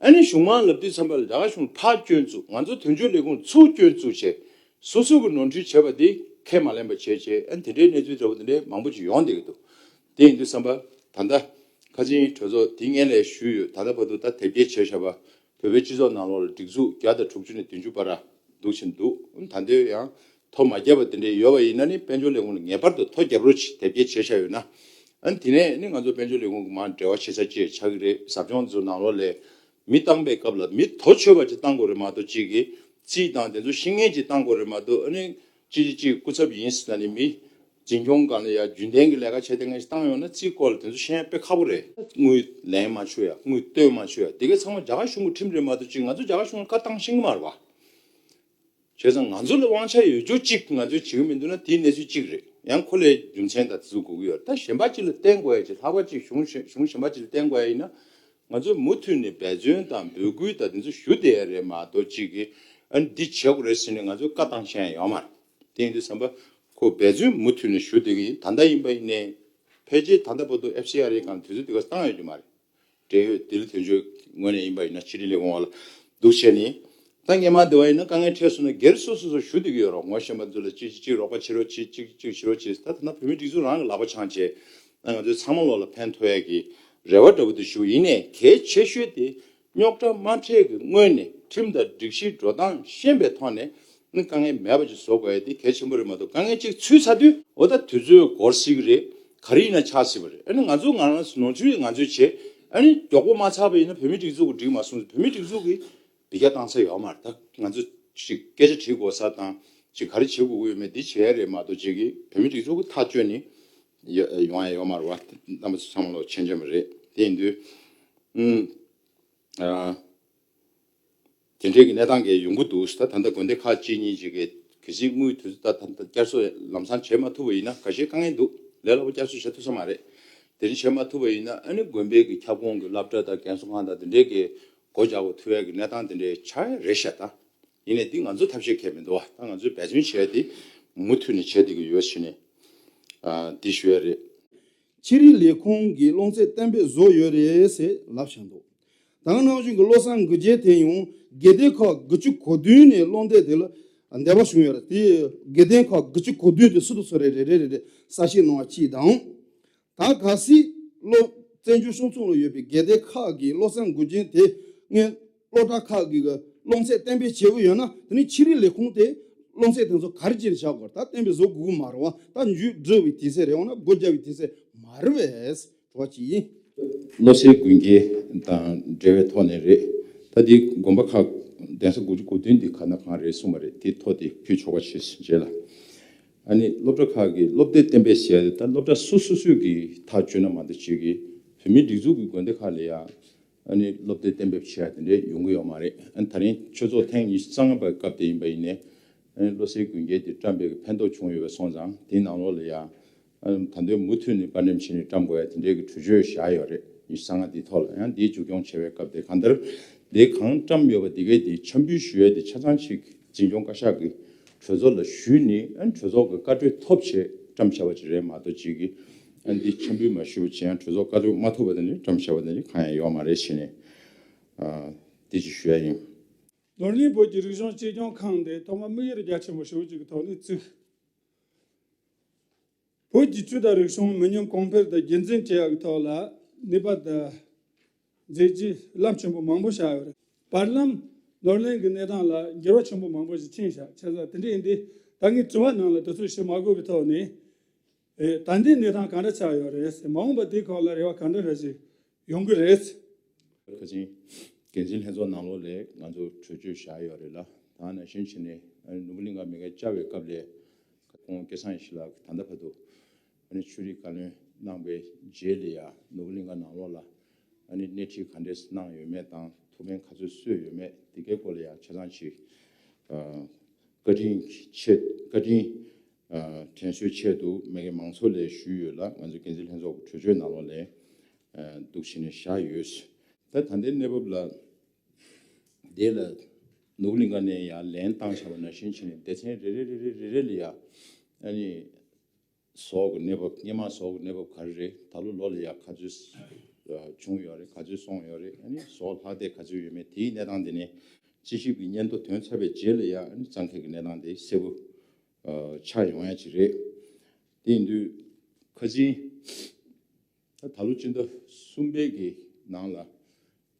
ཨ་ནི་གཞུང་མང་ལབ་དུས་ཙམ་པ་ལ་རྒྱ་གཞུང་ཕར་སྐྱོན་བཙུགས། ང་ཚོ་དོན་གཅོད་ལས་ཁུངས་ཚུར་སྐྱོན་བཙུགས་བྱས། སོ་སོ་གི་ནོར་འཁྲུལ་བྱས་པ་དེ་ ཁས་མ་ལེན་པ་བྱས་བྱས། ཨ་ནི་དེ་འདྲའི་གནས་ཚུལ་འདྲ་བོ་དེ་འདྲའི་མང་པོ་ཅིག་ཡོང་བསྡད་ཀྱི་འདུག་དེ་ཡིན་དུས་ཙམ་པ་ད་ལྟ་ཁ་ཆེའི་གྲོས་ཚོགས་དེ་སྔོན་ལ་ཞུས་ཡོད། ད་ལྟ་བར་དུ་ད་དེབ་སྐྱེལ་བྱས་བཞག་པ་བོད་པའི་སྤྱི་ཚོགས་ནང་ལོགས་ལ་སྒྲིག་འཛུགས་བརྒྱ་དང་དྲུག་ཅུ་ནས་བདུན་ཅུ་བར་འདུག་བཞིན་འདུག་ད་ལྟའི་ཡང་ཐོ་མ་བརྒྱབ་པ་དེ་འདྲའི་ཡོད་པ་ཡིན་ན་ནི་དཔལ་འབྱོར་ལས་ཁུངས་ལ་ངེས་པར་དུ་ཐོ་རྒྱབ་རོགས་བྱེད། དེབ་སྐྱེལ་བྱས་བཞག་ཡོད་ན། ཨ་ནི་དེ་ནས་ནི་ང་ཚོ་དཔལ་འབྱོར་ལས་ཁུངས་ཀྱི་མར་འབྲེལ་བ་བྱེད་ས་ཅིག་ཆགས་ཀྱི་རེད། ཟབ་སྦྱོང་ཚོའི་ནང་ལོགས་ལ་མི་བཏང་པའི་སྐབས་ལ་མི་དོ་ཆོད་པ་ཅིག་བཏང་དགོས་རེད་མ་གཏོགས། གཅིག་གིས་རྩིས་དང་དེ་ཚོ་ཤེས་མཁན་ཅིག་བཏང་དགོས་རེད་མ་གཏོགས། ཨ་ནི་གཅིག་གིས་གཅིག་སྐུ་ཚབ་ཡིན་ཟེར་ནས་མི་འཛིན་སྐྱོང་སྒང་ལ་ཡ་རྒྱུན་ལྡན་གྱི་ལས་ཀ་བྱེད་བསྡད་མཁན་ཞིག་བཏང་ཡོང་ན། རྩིས་སྐོར་ལ་དེ་ཚོ་ཤེས་ཡ་དཔེ་ཁག་པོ་རེད། དངུལ་ལེན་མ་ཆོག་ཡ། དངུལ་སྟོན་མ་ཆོག་ཡ། དེ་གའི་ཚང་མ་རྒྱ་གར་གཞུང་གི་ཁྲིམས་རེད་མ་གཏོགས། གཅིག་ང་ཚོ་རྒྱ་གར་གཞུང་ལ་བཀའ་བཏང་ཤེས་ཀྱི་མ་རེད་པ། བྱས་ཙང་ང་ཚོ་ལ་དབང་ཆ་ཡོད་རྒྱུ་གཅིག་ང་ཚོས་བྱེད་ཀྱི་མི་འདུག་ན། དེའི་གནས་ཚུལ་གཅིག་རེད། ཡང་ཁོ་ལའི་རྒྱུ་མཚན་དང་དེ་ཚོ་དགོས་ཀྱི་ཡོད་རེད། ད་གཞན་པ་གཅིག་ལ་བརྟེན་དགོས་ཡ་ཅིག་ལྷག་པར་ཅིག་གཞུང་གཞན་གཞུང་གཞན་པ་ཅིག་ལ་བརྟེན་དགོས་ཡ་ཡིན་ན། ང་ཚོས་མུ་མཐུད་ནས་འབད་བརྩོན་དང་འབོད་སྐུལ་དང་དེ་ཚོ་ཞུ་བསྡད་ཡ་རེད་མ་གཏོགས། གཅིག་གིས་ཨ་ནི་འདི་བྱེད་དགོས་རེད་ཟེར་ནས་ང་ཚོས་བཀའ་བཏང་ཤེས་ཡ་ཡོད་མ་རེད། དེ་ཡིན་དུས་ཙམ་པ་ཁོ་འབད་བརྩོན་མུ་མཐུད་ནས་ཞུ་བསྡད་ཀྱི་ཡིན། ད་ལྟ་ཡིན་པ་ཡིན་ནའི་ཕལ་ཆེར་ད་ལྟ་བར་དུ་ཨེཕ་སི་ཨར་ཨེ་སྒང་དུས་ཚོད་དེ་ག་བཏང་ཡོད་ཀྱི་མ་རེད། འབྲེལ་ཡོད་ལྡི་ལི་དོན་གཅོད་ངོས་ནས་ཡིན་པ་ཡིན་ན། ཕྱི་དྲིལ་ལས་ཁུངས་འོག་ལ་འདུག་བྱས་ནས། ད་སྔོན་མ་དེ་བ་ཡིན་ན་དཀའ་ངལ་འཕྲད་སོང་ན་སྒེར་སོ་སོ་སོ་ཞུ་བསྡད་ཀྱི་ཡོད་རེད། ངོ་ཤེས་པ་ཚོ་ལ་གཅིག་གཅིག་གཅིག་རོགས་པ་བྱེད་རོགས་བྱེད། གཅིག་གཅིག་བྱེད་རོགས་བྱེད། ད་ད་ལྟ་བོད་མིའི་སྒྲིག་འཛུགས་རང་གི་ལག་པ་འཆང་བྱས། ད་ང་ཚོའི་ཚང་མ་ལོག་ལ་ཕན་ཐོགས་ཡ་གི་རེ་བ་འདྲ་བོ་དེ་ཞུ། ཡིན་ནའི་གལ་ཆེ་ཤོས་དེ་རྙོག་དྲ་མ་འཕྲད་ཀྱི་སྔོན་ནས་ཁྲིམས་དང་སྒྲིག་གཞིའི་འགྲོ་སྟངས་ཤེས་པའི་ཐོག་ནས་ནི་དཀའ་ངལ་མེད་པ་ཅིག་བཟོ་དགོས་ཡ་དེ་གལ་ཆེན་པོ་རེད་མ་གཏོགས། དཀའ་ངལ་ཅིག་ཚུད་ཚར་དུས་འོ་ད་དུས་ཚོད་འགོར་སྲིད་ཀྱི་རེད། ག་རེ་ཡིན་ན་ཆགས་སྲིད་པ་རེད། ཨ་ནི་ང་ཚོ་ང་རང་ནོར་འཁྲུལ་ང་ཚོས་བྱས། ཨ་ནི་མགྱོགས་པོ་མ་ཚར་བ་ཡིན་ན་བོད་མིའི་སྒྲིག་འཛུགས་ཀྱིས་འགྲིག་མ་སོང་། བོད་མིའི་སྒྲིག་འཛུགས་ཀྱིས་འབུད་རྒྱག་བཏང་ས་ཡོད་མ་རེད། ད་ང་ཚོ་ཅིག་སྐད་ཆ་དྲིས་དགོས་ས་དང་། ཅིག་ག་རེ་བྱེད་དགོས་ཀྱི་ཡོད་མེད་འདི་བྱེད་ཡ་རེད་མ་གཏོགས། ཅིག་གིས་བོད་མིའི་སྒྲིག་འཛུགས་ཀྱི་ཐག་གཅོད་ནི་ཡོ་ཡོང་ཡ་ཡོད་མ་རེད་བ། རྣམ་པ་ཚོ་ཚང་མ་ལོག་མཁྱེན་མཁྱེན་པ་རེད། དེ་ཡིན་དུས་ཨུམ་ཨ། དེ་འདྲའི་གི་གནས་སྟངས་གི་ཡོང་གི་འདུག་ད་ད་ལྟ་དགོན་སྡེ་ཁག་གཅིག་གཉིས་ཅིག་གིས་གལ་སྲིད་དངུལ་དུས་ཚོད་ད་ད་ལྟ་བསྐྱར་གསོ་ལམ་སང་བྱེད་མ་ཐུབ་པ་ཡིན་ན། ཁ་ཤས་དཀའ་ངལ་འདུག་ལས་སླ་པོ་བསྐྱར་གསོ་བྱེད་ཐུབ་ས་མ་རེད། དེ་འདྲ་བྱེད་མ་ཐུབ་པ་ཡིན་ན། ཨ་ནི་དགོན་པའི་གི་ཁྱབ་ཁོངས་ཀྱི་སློབ་གྲྭ་དང་རྒན་གསོ་ཁང་དང་དེ་འདྲའི་གི་སྒོ་རྒྱག་དགོས་ཐུག་ཡ་གི་གནས་སྟངས་དེ་འདྲའི་ཆགས་ཡ་རེད་ཤག་ད་ཡིན་ནའི་འདི་ང་ཚོ་ཐབས་ཤེས་གལ་མི་འདུག་བ། ད་ང་ཚོས་འབད་བརྩོན་བྱས་ཏེ་མུ་མཐུད་ནས་བྱས་བསྡད་ཀྱི་ཡོད་ཟེར་ནས་ཨ་འདི་ཞུ་ཡ་རེད། ཆེད་རིག་ལས་ཁུངས་ཀྱིས་སློབ་ཚན་གཏན་འབེབས་བཟོས་ཡོད་རེད་ཟེར་ལབ་བཞག་འདུག་ད་ག་ནང་བཞིན་གྱི་བློ་བཟང་དགུ་རྒྱལ་དེ་ཡང་དགེ་ལྡན་ཁག་དགུ་བཅུ་གོ་བདུན་ནས་སློབ་འདེགས་དེ་ལ་འདས་པ་བྱུང་ཡོད་རེད། དེ་དགེ་ལྡན་ཁག་དགུ་བཅུ་གོ་བདུན་དེ་སུ་དང་སུ་རེད་རེད་རེད་རེད་རེད་གསལ་བཤད་གནང་བ་གཅིག་དང་། ད་གལ་སྲིད་སློབ་བཙན་བྱོལ་སྤྱི་ཚོགས་ལ་ཡོད་པའི་དགེ་ལྡན་ཁག་གིས་བློ་བཟང་དགུ་རྒྱལ་དེ་སྔོན་སློབ་གྲྭ་ཁག་གི་སློབ་ཚན་གཏན་འབེབས་བྱེད་དགོས་ཡོད་ན། དེ་ནི་ཆེད་རིག་ལས་ཁུངས་དེ་སློབ་ཚན་དེ་ཚོ་ག་རེ་བྱས་ནས་བཞག་དགོས་རེད། ད་གཏན་འབེབས་བཟོ་དགོས་ཀྱི་མ་རེད་བ། ད་མཇུག་སྒྲིལ་བའི་དུས་ཚོད་རེད། འོ་ན་སྒོ་རྒྱག་པའི་དུས་ཚོད་མ་རེད་པས། བ་ཅིག་ཡིན། བློ་གསལ་དགུན་ཁའི་དང་འབྲེལ་བའི་ཐོག་ནས་རེད། ད་འདི་དགོན་པ་ཁག་གདན་ས་དགུ་བཅུ་གོ་བདུན་འདི་ག་ན་གང་རེད་གསུངས་པ་རེད། དེ་ཐོག་དེ་ཕུལ་ཆོག་པ་བྱས་རྗེས་ལ། ཨ་ནི་སློབ་གྲྭ་ཁག་གི་སློབ་དེབ་གཏན་འབེབས་བྱས་ཏེ། ད་སློབ་གྲྭ་སོ་སོ་སོས་ཀྱི་ཐག་གཅོད་ན་མ་གཏོགས་ཅིག་གི་བོད་མིའི་སྒྲིག་འཛུགས་ཀྱི་དགོན་སྡེ་ཁག་ལ་ཡ་ཨ་ནི་སློབ་དེབ་གཏན་འབེབས་བྱས་དེ་འདྲས་ཡོང་གི་ཡོད་མ་རེད། ཨ་ནི་ད་རིང་ཆོས་ཚོགས་ཐེངས་ཉི་ཤུ་རྩ་ལྔ་པའི་སྐབས་དེ་ཡིན་པ་ཡིན་ནའི། ཨ་ནི་བློ་གསལ་དགུན་ཁའི་དེ་བཀྲམ་པའི་ཕན་ཐོགས་བྱུང་ཡོད་པ་སོང་ཙང་། དེའི་ནང་ལོགས་ལ་ཡ་ཨ་ནི་ད་དུང་མུ་མཐུད་ནས་པར་འགྲེམས་བྱས་ནས་བཀྲམ་དགོས་ཡ་དེ་འདྲའི་གི་གྲོས་ཆོད་བཞག་ཡོད་རེད། ཉི་ཤུ་རྩ་ལྔ་དེའི་ཐོག་ལ། ཡང་དེའི་མཇུག་སྐྱོང་བྱེད་པའི་སྐབས་དེ་གང་ལྟར་དེ་གང་བཀྲམ་ཡོད་པ་དེ་གའི་དེ་འཆམ་འབུལ་ཞུ་ཡ་དེ་ཆ་ཚང་ཞིག་འཛིན་སྐྱོང་བཀའ་ཤག་གི་གྲོས་ཚོགས་ལ་ཞུས་ནས། ཨ་ནི་གྲོས་ཚོགས་ཀྱི་བཀའ་གྲོས་ཐོབ་བྱས་བཀྲམ་བཞག་པ་ཅིག་རེད་མ་གཏོགས། ཅིག་གིས་ཨ་ནི་འདི་འཆམ་འབུལ་མ་ཞུས་པ་བྱས་ཡང་གྲོས་ཚོགས་བཀའ་གྲོས་མ་ཐོབ་པ་དེ་འདྲ་བཀྲམ་བཞག་པ་དེ་འདྲ་གང་ཡང་ཡོད་མ་རེད་ཟེར་ནས། ཨ། དེ་ཅིག་ཞུ་ཡ་ཡིན། ནོར་གླིང་བོད་ཀྱི་རིག་གཞུང་གཅེས་སྐྱོང་ཁང་དེ་ཐོག་མར་དམིགས་ཡུལ་རྒྱ་ཆེན་པོ་ཞེ་པོ་ཅིག་གི་ཐོག་ནས་བཙུགས། བོད་ཀྱི་ཆོས་དང་རིག་གཞུང་མི་ཉམས་གོང་འཕེལ་དང་རྒྱུན་འཛིན་བྱེད་ཡག་གི་ཐོག་ལ་ནུས་པ་དང་མཛད་རྗེས་རླབས་ཆེན་པོ་མང་པོ་བཞག་ཡོད་རེད། བར་ལམ་ནོར་གླིང་གི་གནས་སྟངས་ལ་འགྱུར་བ་ཆེན་པོ་མང་པོ་ཞིག་ཕྱིན་བཞག་བྱས་ཙང་། དེ་འདྲ་ཡིན་དུས་ད་ངས་དྲི་བ་ནང་ལ་དེ་ཚོ་ཞུ་མ་དགོས་པའི་ཐོག་ནས། ཨེ། ད་ལྟའི་གནས་སྟངས་ག་འདྲ་ཆགས་ཡོད་རེད། མ་འོངས་པ་དེའི་སྐོར་ལ་རེ་བ་ག་འདྲ་རེ་ཞིག་ཡོང་གི་རེད། ཁ་ཆེ་འགན་འཛིན་ལྷན་ཚོགས་ནང་ལོགས་ལ་ང་ཚོ་གྲོས་ཆོད་བཞག་ཡོད་རེད་ལ། ད་ནང་བཞིན་བྱས་ནས་ཨ་ནི་ནོར་བུ་གླིང་ག་མེ་ཁ་བཅར་བའི་སྐབས་ལ་ཁ་སྐོང་སྐལ་བཟང་ཡེ་ཤེས་ལགས་ད་ལྟ་བར་དུ་ཨ་ནི་ཆོས་རིག་བཀའ་བློན་གནང་བའི་རྗེས་ལ་ཡ་ནོར་བུ་གླིང་ག་ནང་ལོགས་ལ་ཨ་ནི་སྣེ་ཁྲིད་ག་འདྲས་གནང་ཡོད་མེད་དང་། ཐུགས་ཕན་ག་ཚོད་གསོས་ཡོད་མེད་དེ་གའི་སྐོར་ལ་ཡ་ཆ་ཚང་ཅིག་ཨ་བཀའ་དྲིན་ཆེ། བཀའ་དྲིན་ཨ་དྲན་གསོའི་ཆེད་དུ་མེ་ཁ་མང་ཚོགས་ལ་ཞུས་ཡོད་ལ། ང་ཚོ་འགན་འཛིན་ལྷན་ཚོགས་ཀྱི་གྲོས་ཆོད་ནང་ལོགས་ལ་ཨ་འདུག་བྱས་ནས་བཞག་ཡོད། ད་ད་ལྟའི་གནས་བབ་ལ་དེ་ལ་ནོར་བུ་གླིང་ག་ནས་ཡང་ལན་བཏང་བཞག་པ་ནང་བཞིན་བྱས་ནས་སྡེ་ཚན་རེ་རེ་རེ་རེ་རེ་རེ་ལ་ཡ་ཨ་ནི་ཟོག་གི་གནས་བབ། སྔོན་མ་ཟོག་གི་གནས་བབ་ག་རེ་རེད། ད་ལོ་ལོ་ལ་ཡ་ག་ཚོད་བྱུང་ཡོད་རེད། ག་ཚོད་སོང་ཡོད་རེད། ཨ་ནི་ཟོག་ལྷག་བསྡད་ག་ཚོད་ཡོད་མེད་དེའི་གནས་སྟངས་དེ་ནས་དཔྱད་ཞིབ་ཀྱི་སྙན་ཐོ་ཐོན་ཚར་བའི་རྗེས་ལ་ཡ་ཨ་ནི་གཙང་ཁེལ་གྱི་གནས་སྟངས་དེ་གསལ་པོ་ ཆགས་ཡོང་ཡ་ཅིག་རེད། དེ་ཡིན་དུས་ཁ་སང་ད་ད་ལོ་སྤྱི་ཟླ་གསུམ་པའི་གི་ནང་ལ་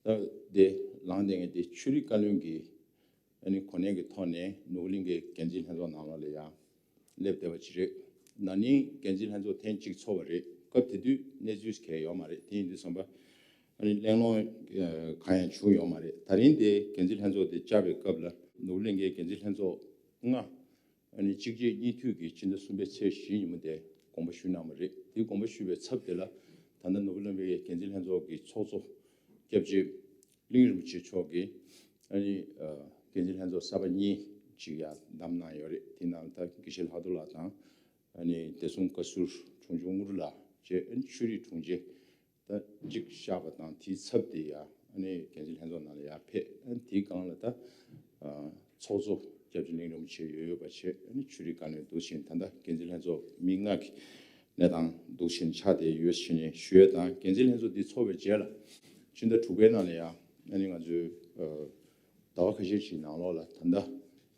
ད་དེ་ལངས་བསྡད་མཁན་དེ་ཆོས་རིག་བཀའ་བློན་གྱི་ཨ་ནི་གོ་གནས་ཀྱི་ཐོག་ནས་ནོར་བུ་གླིང་གའི་འགན་འཛིན་ལྷན་ཚོགས་ནང་ལོགས་ལ་ཡ་སླེབས་བསྡད་པ་ཅིག་རེད། ན་ནིང་འགན་འཛིན་ལྷན་ཚོགས་ཐེངས་གཅིག་ཚོགས་པ་རེད། སྐབས་དེ་དུས་གནས་ཚུལ་གང་ཡང་ཡོད་མ་རེད། དེ་ཡིན་དུས་ཙམ་པ་ཨ་ནི་གླེང་སློང་གང་ཡང་བྱུང་ཡོད་མ་རེད། ད་རིང་དེ་འགན་འཛིན་ལྷན་ཚོགས་དེ་བཅར་བའི་སྐབས་ལ་ནོར་བུ་གླིང་གའི་འགན་འཛིན་ལྷན་ཚོགས་ལྔ་ཨ་ནི་གཅིག་རྗེས་གཉིས་མཐུད་ཀྱིས་ཕྱི་ཟླ་གསུམ་པའི་ཚེས་བཞི་ཉིན་མོ་དེ་དགོངས་པ་ཞུས་གནང་བ་རེད། དེ་དགོངས་པ་ཞུས་པའི་ཚབ་དེ་ལ་ད་ལྟ་ནོར་བུ་གླིང་གའི་འགན་འཛིན་ལྷན་ཚོགས་ཀྱི་ཚོགས་གཙོ་སྐྱབས་རྗེ་གླིང་རིན་པོ་ཆེ་མཆོག་གིས་ཨ་ནི་འགན་འཛིན་ལྷན་ཚོགས་གསར་པ་གཉིས་ཅིག་ཡང་བདམས་གནང་ཡོད་རེད། དེ་ནང་ད་དགེ་བཤེས་ལྷག་རྡོར་ལགས་དང་ཨ་ནི་བདེ་སྲུང་བཀའ་ཟུར་དྲུང་ཆེ་དངོས་གྲུབ་ལགས་བཅས་ཨ་ནི་ཆོས་རིག་དྲུང་ཆེ་ད་གཅིག་བཞག་པ་དང་། དེའི་ཚབ་དེ་ཡང་ཨ་ནི་འགན་འཛིན་ལྷན་ཚོགས་ནང་ལ་ཡར་ཕེབས། ཨ་ནི་དེའི་སྒང་ལ་ད་ཚོགས་གཙོ་སྐྱབས་རྗེ་གླིང་རིན་པོ་ཆེ་ཡོད་ཡོད་པ་བྱས། ཨ་ནི་ཆོས་རིག་བཀའ་བློན་འདུག་བཞིན་ད་ལྟ་འགན་འཛིན་ལྷན་ཚོགས་མི་ལྔ་གི་གནས་སྟངས་འདུག་བཞིན་ཆགས་བསྡད་ཡོད་ཞེས་ནས་ཞུ་ཡས་དང་། འགན་འཛིན་ལྷན་ཚོགས་འདི་ཚོགས་པའི་རྗེས་ལ་ཕྱི་ཟླ་དྲུག་པའི་ནང་ལ་ཡང་ཨ་ནི་ང་ཚོའི་ཟླ་བ་ཁ་ཤས་ཤིག་ནང་ལོགས་ལ་ད་ལྟ་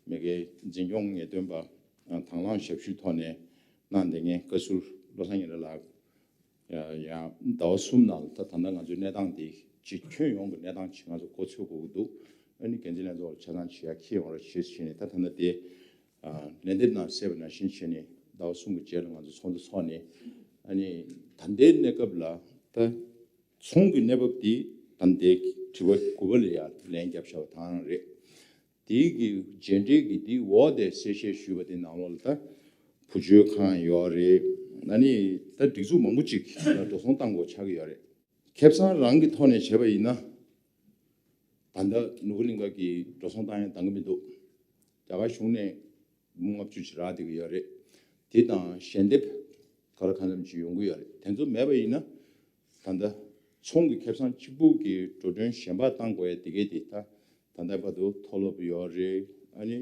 མ་གིའི་འཛིན་སྐྱོང་ངེས་སྟོན་པ་དང་བླངས་ཞབས་ཞུའི་ཐོག་ནས་གནང་བསྡད་མཁན་བཀའ་ཟུར་བློ་བཟང་ཉི་ཟླ་ལགས་ཡང་ཟླ་བ་གསུམ་ནང་ལ་ད་ད་ལྟ་ང་ཚོའི་གནས་སྟངས་འདི་སྤྱི་ཁྱོན་ཡོངས་ཀྱི་གནས་སྟངས་ཅིག་ང་ཚོ་མགོ་ཚོད་དགོས་ཀྱི་འདུག་ཨ་ནི་འགན་འཛིན་ལྷན་ཚོགས་ལ་ཆ་ཚང་ཅིག་ཡར་འཁྱེར་ཡོང་རོགས་བྱེད་ཞེས་ནས། ད་ད་ལྟ་དེ་ལན་འདེབས་ནང་གསལ་བ་ནང་བཞིན་བྱས་ནས་ཟླ་བ་གསུམ་གྱི་རྗེས་ལ་ང་ཚོ་ཚོགས་འདུ་ཚོགས་ནས། ཨ་ནི་ད་ལྟའི་གནས་སྐབས་ལ་ད་ཚོང་གི་གནས་བབ་འདི་ད་ལྟའི་དྲི་བ་དགུ་པ་ལ་ཡང་ལན་བརྒྱབ་བཞག་པ་དེ་རང་རེད། དེའི་གི་རྗེས་འབྲེལ་གྱི་དེའི་འོག་དེ་གསལ་བཤད་ཞུས་པ་དེ་ནང་ལོགས་ལ་ད་བུ་བཅོལ་ཁང་ཡོད་རེད། ཨ་ནི་ད་སྒྲིག་འཛུགས་མང་པོ་ཅིག་ལ་འགྲོ་སོང་བཏང་དགོས་ཆགས་ཀྱི་ཡོད་རེད། ཁེ་བཟང་རང་གི་ཐོག་ནས་བྱས་པ་ཡིན་ན་ད་ལྟ་ནོར་བུ་གླིང་ག་གི་འགྲོ་སོང་བཏང་ཡ་འདང་གི་མི་འདུག་རྒྱ་གར་གཞུང་ནས་འབུམ་ལྔ་བཅུ་ཅིག་རག་བསྡད་ཀྱི་ཡོད་རེད། དེ་དང་ཞལ་འདེབས་ག་ལ་གང་འཚམ་ཅིག་ཡོང་གི་ཡོད་རེད། དེ་ཚོ་མེད་པ་ཡིན་ན་ད་ལྟ་ཚོང་གི་ཁེ་བཟང་གཅིག་པུ་གི་འགྲོ་གྲོན་གཞན་པ་བཏང་དགོས་ཡ་དེ་གས་དེ་ད་ད་ལྟ་བར་དུ་མཐོ་སློབ་ཡོད་རེད། ཨ་ནི་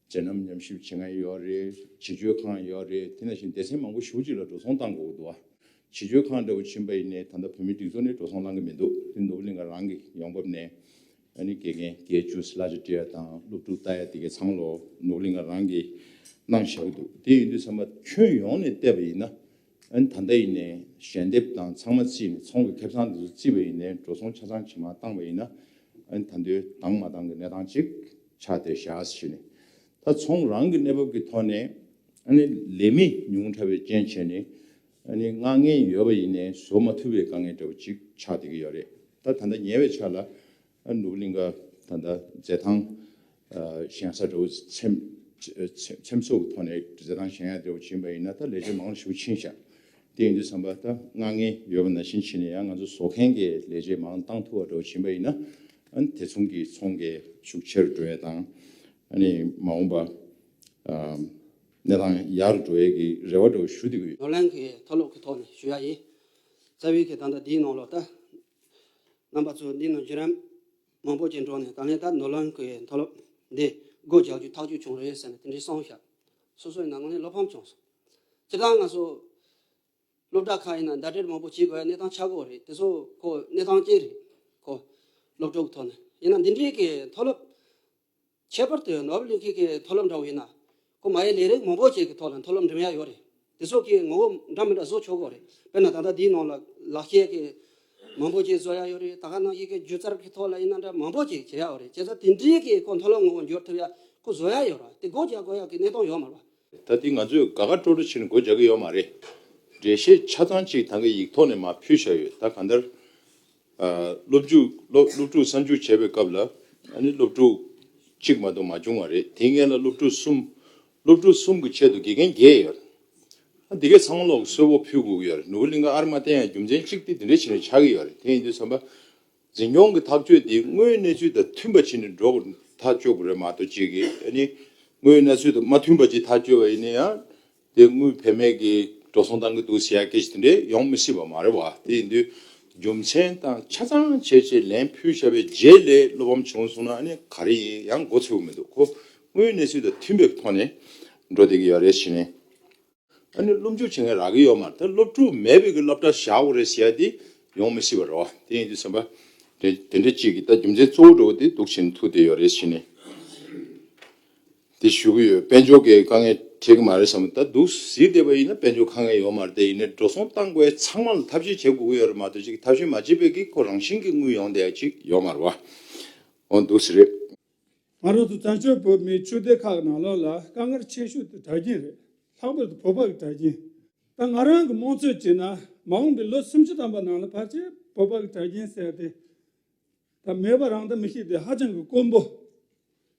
མཛད་རྣམ་ཉམས་ཞིབ་བྱེད་མཁན་ཡོད་རེད། བྱིས་བཅོལ་ཁང་ཡོད་རེད། དེ་ནང་བཞིན་སྡེ་ཚན་མང་པོ་ཞེ་པོ་ཅིག་ལ་འགྲོ་སོང་བཏང་དགོས་ཀྱི་འདུག་ཨ། བྱིས་བཅོལ་ཁང་འདྲ་བོ་ཕྱིན་པ་ཡིན་ནའི་ད་ལྟ་བོད་མིའི་སྒྲིག་འཛུགས་ནས་འགྲོ་སོང་གནང་གི་མི་འདུག་དེ་ནོར་བུ་གླིང་ག་རང་གི་ཡོང་འབབ་ནས་ཨ་ནི་དགེ་རྒན་དགེ་བཅུ་གླ་ཆ་སྤྲད་ཡ་དང་སློབ་ཕྲུག་ལྟ་ཡ་དེ་གའི་ཚང་ལོ་ནོར་བུ་གླིང་ག་རང་གིས་གནང་བཞག་གི་འདུག་དེ་ཡིན་དུས་ཚང་མ་ཁྱོན་ཡོངས་ནས་བལྟས་པ་ཡིན་ན་ཨ་ནི་ད་ལྟ་ཡིན་ནའི་ཞལ་འདེབས་དང་ཚང་མ་བརྩིས་ནས་ཚོང་གི་ཁེ་བཟང་དེ་ཚོ་བརྩིས་པ་ཡིན་ནའི་འགྲོ་སོང་ཆ་ཚང་ཇེ་མང་བཏང་པ་ཡིན་ན་ཨ་ནི་ད་དུང་འདང་མ་བཏང་གི་གནས་སྟངས་ཅིག་ཆགས་བསྡད་བཞག་ཟེར་ནས། ད་ཚོང་རང་གི་གནས་བབ་ཀྱི་ཐོག་ནས་ཨ་ནི་ལས་མི་ཉུང་དྲགས་པའི་རྐྱེན་བྱས་ནས་ཨ་ནི་མངགས་མཁན་ཡོད་པ་ཡིན་ནའི་བཟོ་མ་ཐུབ་པའི་དཀའ་ངལ་འདྲ་བོ་ཅིག་ཆགས་བསྡད་ཀྱི་ཡོད་རེད། ད་ད་ལྟ་ཉེ་བའི་ཆར་ལ་ཨ་ནོར་བུ་གླིང་ག་ད་ལྟ་མཛད་ཐང་ཞེང་ས་འདྲ་བོ་ཚེམ་ཚེམ་སོགས་ཀྱི་ཐོག་ནས་མཛད་ཐང་ཞེང་ཡ་འདྲ་བོ་ཕྱིན་པ་ཡིན་ན་ད་ལས་བྱེད་མང་ལ་ཞེ་པོ་ཕྱིན་ཤག་དེ་ཡིན་དུས་ཙམ་པ་ད་མངགས་མཁན་ཡོད་པ་ནང་བཞིན་བྱས་ནས་ཡང་ང་ཚོ་བཟོ་མཁན་གྱི་ལས་བྱེད་མང་བཏང་ཐུབ་པ་འདྲ་བོ་ཕྱིན་པ་ཡིན་ན་ཨ་ནི་དེ་མཚུངས་ཀྱི་ཚོང་གི་ཤུགས་ཆེ་རུ་འགྲོ་ཡ་དང་ཨ་ནི་མ་འོངས་པ་ཨ་གནས་སྟངས་ཡག་རུ་འགྲོ་ཡ་གི་རེ་བ་འདྲ་བོ་ཞུ་བསྡད་ཀྱི་ཡོད། ནོར་གླིང་གི་མཐོ་སློབ་ཀྱི་ཐོག་ནས་ཞུ་ཡ་ཡིན། རྩ་བའི་གི་ད་ལྟ་འདིའི་ནང་ལོགས་ད་རྣམ་པ་ཚོ་འདི་ནང་བརྒྱུད་རིམ་མང་པོ་ཅིག་འགྲོ་ནས་ད་ལན་ད་ནོར་གླིང་གི་མཐོ་སློབ་འདི་སྒོ་རྒྱག་རྒྱུ་ཐག་གཅོད་བྱུང་རེད་ཟེར་ནས་དེ་འདྲའི་གསུངས་ཤག་སོ་སོའི་ནང་ལ་བློ་ཕམ་བྱུང་སོང་། སྤྱིར་བཏང་ང་ཚོ་སློབ་གྲྭ་ཁག་ཡིན་ན་ཟླ་སྒྲིལ་མང་པོ་བྱེད་དགོས་ཡ་གནས་སྟངས་ཆགས་ཀྱི་ཡོད་རེད། དེ་ཚོ་ཁོ་གནས་སྟངས་ཅན་རེད། ཁོ་སློབ་ཕྲུག་གི་ཐོག་ནས་ཡིན་ན་འདི་འདྲའི་གི་མཐོ་སློབ་ཁྱད་པར་དུ་ནོར་བུ་གླིང་གའི་གི་མཐོ་སློབ་འདྲ་བོ་ཡིན་ན་ཁོ་མ་ཡི་ལས་རིགས་མང་པོ་ཅིག་གི་ཐོག་ལ་མཐོ་སློབ་འགྲིམ་ཡ་ཡོད་རེད། དེ་ཚོ་གི་ངོ་བོ་འདྲ་མི་འདྲ་བཟོ་ཆོག་གི་ཡོད་རེད། དཔེར་ན་ད་ལྟ་འདིའི་ནང་ལ་ལག་ཤེས་ཀྱི་མང་པོ་ཅིག་བཟོ་ཡ་ཡོད་རེད། ད་ག་ནང་བཞིན་གྱི་སྒྱུ་རྩལ་གྱི་ཐོག་ལ་ཡིན་ན་འདྲ་མང་པོ་ཅིག་བྱེད་ཡ་ཡོད་རེད། བྱས་ཙང་དེ་འདྲའི་གི་ཁོ་མཐོ་སློབ་ངོ་བོ་འགྱུར་ཐུབ་ཡ་ཁོ་བཟོ་ཡ་ཡོད་ར། དེ་སྒོ་རྒྱག་དགོས་ཡ་གི་གནས་སྟངས་ཡོད་མ་རེད་པ། ད་དེ་ང་ཚོས་དགའ་དགའ་སྤྲོ་སྤྲོ་བྱས་ནས་སྒོ་རྒྱག་གི་ཡོད་མ་རེད། འགྲེལ་བཤད་ཆ་ཚང་ཅིག་ད་ག་ཡིག་ཐོག་ནས་མར་ཕུལ་བཞག་ཡོད། ད་གང་ལྟར་ཨ་སློབ་འཇུག་སློབ་སློབ་ཕྲུག་གསར་འཇུག་བྱེད་པའི་སྐབས་ལ་ཨ་ནི་སློབ་ཕྲུག་གཅིག་མ་གཏོགས་མ་བྱུང་བ་རེད། དེའི་སྔོན་ལ་སློབ་ཕྲུག་གསུམ། སློབ་ཕྲུག་གསུམ་གྱི་ཆེད་དུ་དགེ་རྒན་བརྒྱད་ཡོད། ཨ་འདི་གའི་ཚང་མ་ལོག་གསོལ་བོ་ཕུལ་དགོས་ཀྱི་ཡོད་རེད། ནོར་བུ་གླིང་ག་ཨར་མ་བསྟན་ཡ་རྒྱུ་མཚན་གཅིག་དེ་འདི་འདྲ་བྱས་ནས་ཆགས་ཀྱི་ཡོད་རེད། དེ་ཡིན་དུས་ཙམ་པ་འཛིན་སྐྱོང་གི་ཐག་གཅོད་དེ་དངོས་ཡོད་གནས་ཚུལ་དང་མཐུན་པ་བྱས་ནས་འགྲོ་དགོས་ཐག་གཅོད་དགོས་རེད་མ་གཏོགས་ཅིག་གིས་ཨ་ནི་དངོས་ཡོད་གནས་ཚུལ་དང་མ་མཐུན་པ་ཅིག་ཐག་གཅོད་པ་ཡིན་ན་ཡང་དེ་དངུལ་བེད་མེད་ཀྱི་འགྲོ་སོང་བཏང་གི་འདུག་ཟེར་ཡ་སྐད་ཆ་དེ་འདྲས་ཡོང་མི་སྲིད་པ་མ་རེད་བ། དེ་ཡིན་དུས་རྒྱུ་མཚན་དང་ཆ་ཚང་བྱས་བྱས་ལན་ཕུལ་བཞག་པའི་རྗེས་ལ་བློ་ཕམ་བྱུང་སོང་ན་ཨ་ནི་ག་རེ་ཡིན་ཡང་མགོ་ཚོས་མི་འདུག་ཁོ་དངོས་ཡོད་གནས་ཚུལ་དང་མཐུན་པའི་ཐོག་ནས་འགྲོ་བསྡད་ཀྱི་ཡོད་རེད་ཟེར་ནས། ཨ་ནི་སློབ་འཇུག་བྱེད་མཁན་རག་གི་ཡོད་མ་རེད། ད་སློབ་ཕྲུག་མེད་པའི་གི་སློབ་གྲྭ་བཞག་དགོས་རེད་ཟེར་ཡ་དེ་ཡོང་མི་སྲིད་པ་རེད་བ། དེ་ཡིན་དུས་ཙམ་པ་དེ་དེ་འདྲ་ཅིག་གི་ད་རྒྱུ་མཚན་གཙོ་བོ་འདྲ་བོ་དེ་འདུག་བྱས་ནས་ཐུག་བསྡད་ཡོད་རེད་ཟེར་ནས། དེ་ཞུ་གི་ཡོད། དཔལ་འབྱོར་གྱི་དཀའ་ངལ་འཕྲད་ཀྱི་མ་རེད་བསམ། ད་འདུག་ཟེར་བསྡད་པ་ཡིན་ན་དཔལ་འབྱོར་དཀའ་ངལ་ཡོད་མ་རེད། དེ་ཡིན་ནའི་འགྲོ་སོང་བཏང་དགོས་ཚང་མ་ལ་ཐབས་ཤེས་བྱེད་དགོས་ཀྱི་ཡོད་རེད་མ་གཏོགས་ཅིག་ཐབས་ཤེས་མ་བྱེད་པའི་གི་ཁོ་རང་བཞིན་གྱི་དངུལ་ཡོང་བསྡད་ཡ་ཅིག་ཡོད་མ་རེད་བ། འོ་འདུག་ཟེར་རེད། ང་རང་ཚོ་བཙན་བྱོལ་བོད་མིའི་ཆོས་སྡེ་ཁག་གི་ནང་ལོགས་ལ་དཀའ་ངལ་ཆེ་ཤོས་དེ་གྲྭ་རྒྱུན་རེད། ལྷག་པར་དུ་བོད་པ་གི་གྲྭ་རྒྱུན། ད་ང་རང་གི་མང་ཚོད་བྱས་ན་མ་འོངས་པའི་ལོ་སུམ་ཅུ་ཐམ་པ་ནང་ལ་ཕལ་ཆེར་བོད་པ་གི་གྲྭ་རྒྱུན་ཟེར་ཏེ། ད་མེད་པ་རང་ད་མི་ཤེས་ཏེ་ཧ་ཅང་གི་དཀོན་པོ་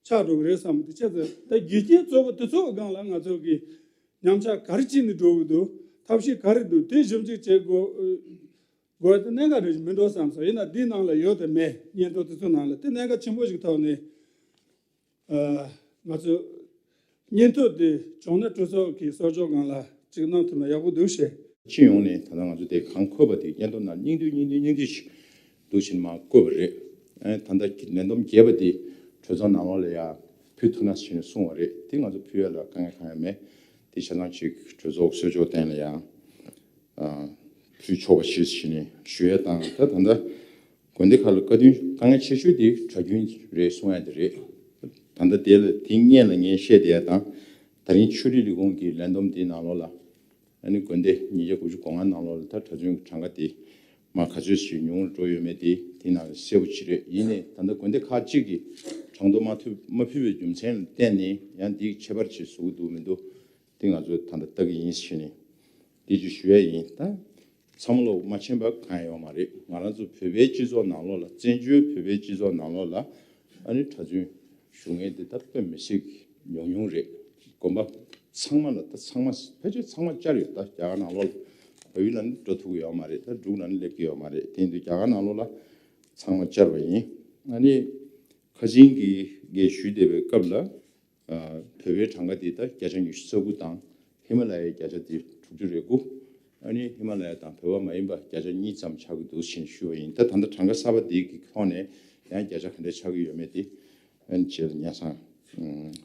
ཆགས་འགྲོ་གི་རེད་བསམ་གི་འདུག་ཅེས་ཟེར། ད་རྒྱུ་རྐྱེན་གཙོ་བོ་དེ་ཚོ་གི་སྒང་ལ་ང་ཚོ་གི་ཉམས་ཆག་ག་རེ་བྱས་ནས་འགྲོ་གི་འདུག་ཐབས་ཤེས་ག་རེ་འདུག་དེ་ཞིབ་འཇུག་བྱེད་དགོས་དགོས་དེ་གནད་འགག་རེ་ཞིག་མིན་འགྲོ་བསམ་སོང་། ཡིན་ན་འདིའི་ནང་ལ་ཡོད་དེ་མེད་སྙན་ཐོ་དེ་ཚོ་ནང་ལ་དེ་གནད་འགག་ཆེན་པོ་ཞིག་ཐོག་ནས། ཨ། ང་ཚོས་སྙན་ཐོ་དེ་བྱུང་ན་གྲོས་ཚོགས་ཀྱི་གསར་འགྱུར་སྒང་ལ་གཅིག་གནང་ཐུབ་ན་ཡག་པོ་འདུག་ཞེས། སྤྱི་ཡོངས་ནས་ད་ལྟ་ང་ཚོ་དེ་གང་འཁོད་པ་དེ་སྙན་ཐོ་ནང་སྙིང་བསྡུས་སྙིང་བསྡུས་སྙིང་བསྡུས་ཤིག་འདུག་བྱས་ནས་མར་བཀོད་པ་རེད། ཨ། ད་ལྟ་ལས་བསྡོམས་རྒྱས་པ་དེ་གྲོས་ཚོགས་ནང་ལོགས་ལ་ཡང་ཕུལ་ཐུབ་ན་ཞེས་ནས་གསུངས་པ་རེད། དེ་ང་ཚོ་ཕུལ་ཡ་ལ་དཀའ་ངལ་གང་ཡང་མེད། དེ་ཆ་ཚང་ཅིག་གྲོས་ཚོགས་གསར་འགྱུར་སྟེང་ལ་ཡང་། ཨ། ཕུལ་ཆོག་པ་ཞིག་བྱས་ནས་ཞུ་ཡ་དང་། ད་ད་ལྟ་དགོན་སྡེ་ཁག་ལ་བཀའ་བསྡུར་དཀའ་ངལ་ཆེ་ཤོས་དེ་གྲྭ་རྒྱུན་རེད་གསུང་ཡ་དེ་རེད། ད་ལྟ་དེ་ལ་དེ་སྔོན་ལ་ངས་བཤད་བསྡད་ཡ་དང་། ད་རིང་ཆོས་རིག་ལས་ཁུངས་ཀྱི་ལས་བསྡོམས་དེའི་ནང་ལོགས་ལ། ཨ་ནི་དགོན་སྡེ་ཉིས་བརྒྱ་དགུ་བཅུ་གོ་ལྔ་ནང་ལོགས་ལ་ད་གྲྭ་བཙུན་གྱི་གྲངས་ཀ་དེ་མར་ག་ཚོད་ཞིག་ཉུང་རུ་འགྲོ་ཡོད་མེད་དེ་དེའི་ནང་ལ་གསལ་པོ་ཅིག་རེད། ཡིན་ནའི་ད་ལྟ་དགོན་སྡེ་ཁག་ཅིག་གིས་གྲངས་ཐོ་མ་ཐོ་མ་ཕུལ་བའི་རྒྱུ་མཚན་ལ་བརྟེན་ནས་ཡང་འདིའི་ཁྱད་པར་ཅིག་བཟོ་གི་འདུག་མི་འདུག་དེ་ང་ཚོས་ད་ལྟ་ལྟ་གི་ཡིན་ཞེས་ནས་འདི་ཅིག་ཞུ་ཡ་ཡིན། ད་ཚང་མ་ལོག་མ་ཕྱིན་པ་གང་ཡང་ཡོད་མ་རེད། ང་རང་ཚོ་བོད་པའི་སྤྱི་ཚོགས་ནང་ལོགས་ལ་བཙན་བྱོལ་བོད་པའི་སྤྱི་ཚོགས་ནང་ལོགས་ལ་ཨ་ནི་གྲྭ་བཙུན་བཞུགས་མཁན་དེ་ད་དཔེ་མི་སྲིད་ཉུང་ཉུང་རེད། དགོན་པ་ཚང་མ་ལ་ད་ཚང་མ་ཕལ་ཆེར་ཚང་མ་བཅར་ཡོད། ད་རྒྱ་གར་ནང་ལོགས་ལ་བལ་ཡུལ་ལ་ནི་འགྲོ་ཐུབ་ཀྱི་ཡོད་མ་རེད། ད་འབྲུག་ལ་ནི་སླེབས་ཀྱི་ཡོད་མ་རེད། དེ་ཡིན་དུས་རྒྱ་གར་ནང་ལོགས་ལ་ཚང་མ་བཅར་བ་ཡིན། ཨ་ནི་ཁ་སང་གི་ངས་ཞུས་བསྡད་པའི་སྐབས་ལ། ཨ། བོད་པའི་གྲངས་ཀ་དེ་ད་བརྒྱ་ཆ་ཉི་ཤུ་རྩ་དགུ་དང་ཧི་མ་ལ་ཡའི་བརྒྱ་ཆ་དེ་དྲུག་ཅུ་རེ་དགུ། ཨ་ནི་ཧི་མ་ལ་ཡ་དང་བོད་པ་མ་ཡིན་པ་བརྒྱ་ཆ་གཉིས་ཙམ་ཆགས་ཀྱི་འདུག་ཞེས་ཞུ་བ་ཡིན། ད་ད་ལྟ་གྲངས་ཀ་གསར་པ་དེ་གི་ཐོག་ནས་ཡང་བརྒྱ་ཆ་ག་འདྲ་ཆགས་ཀྱི་ཡོད་མེད་དེ་ཨ་ནི་རྗེས་ལ་སྙན་སེང་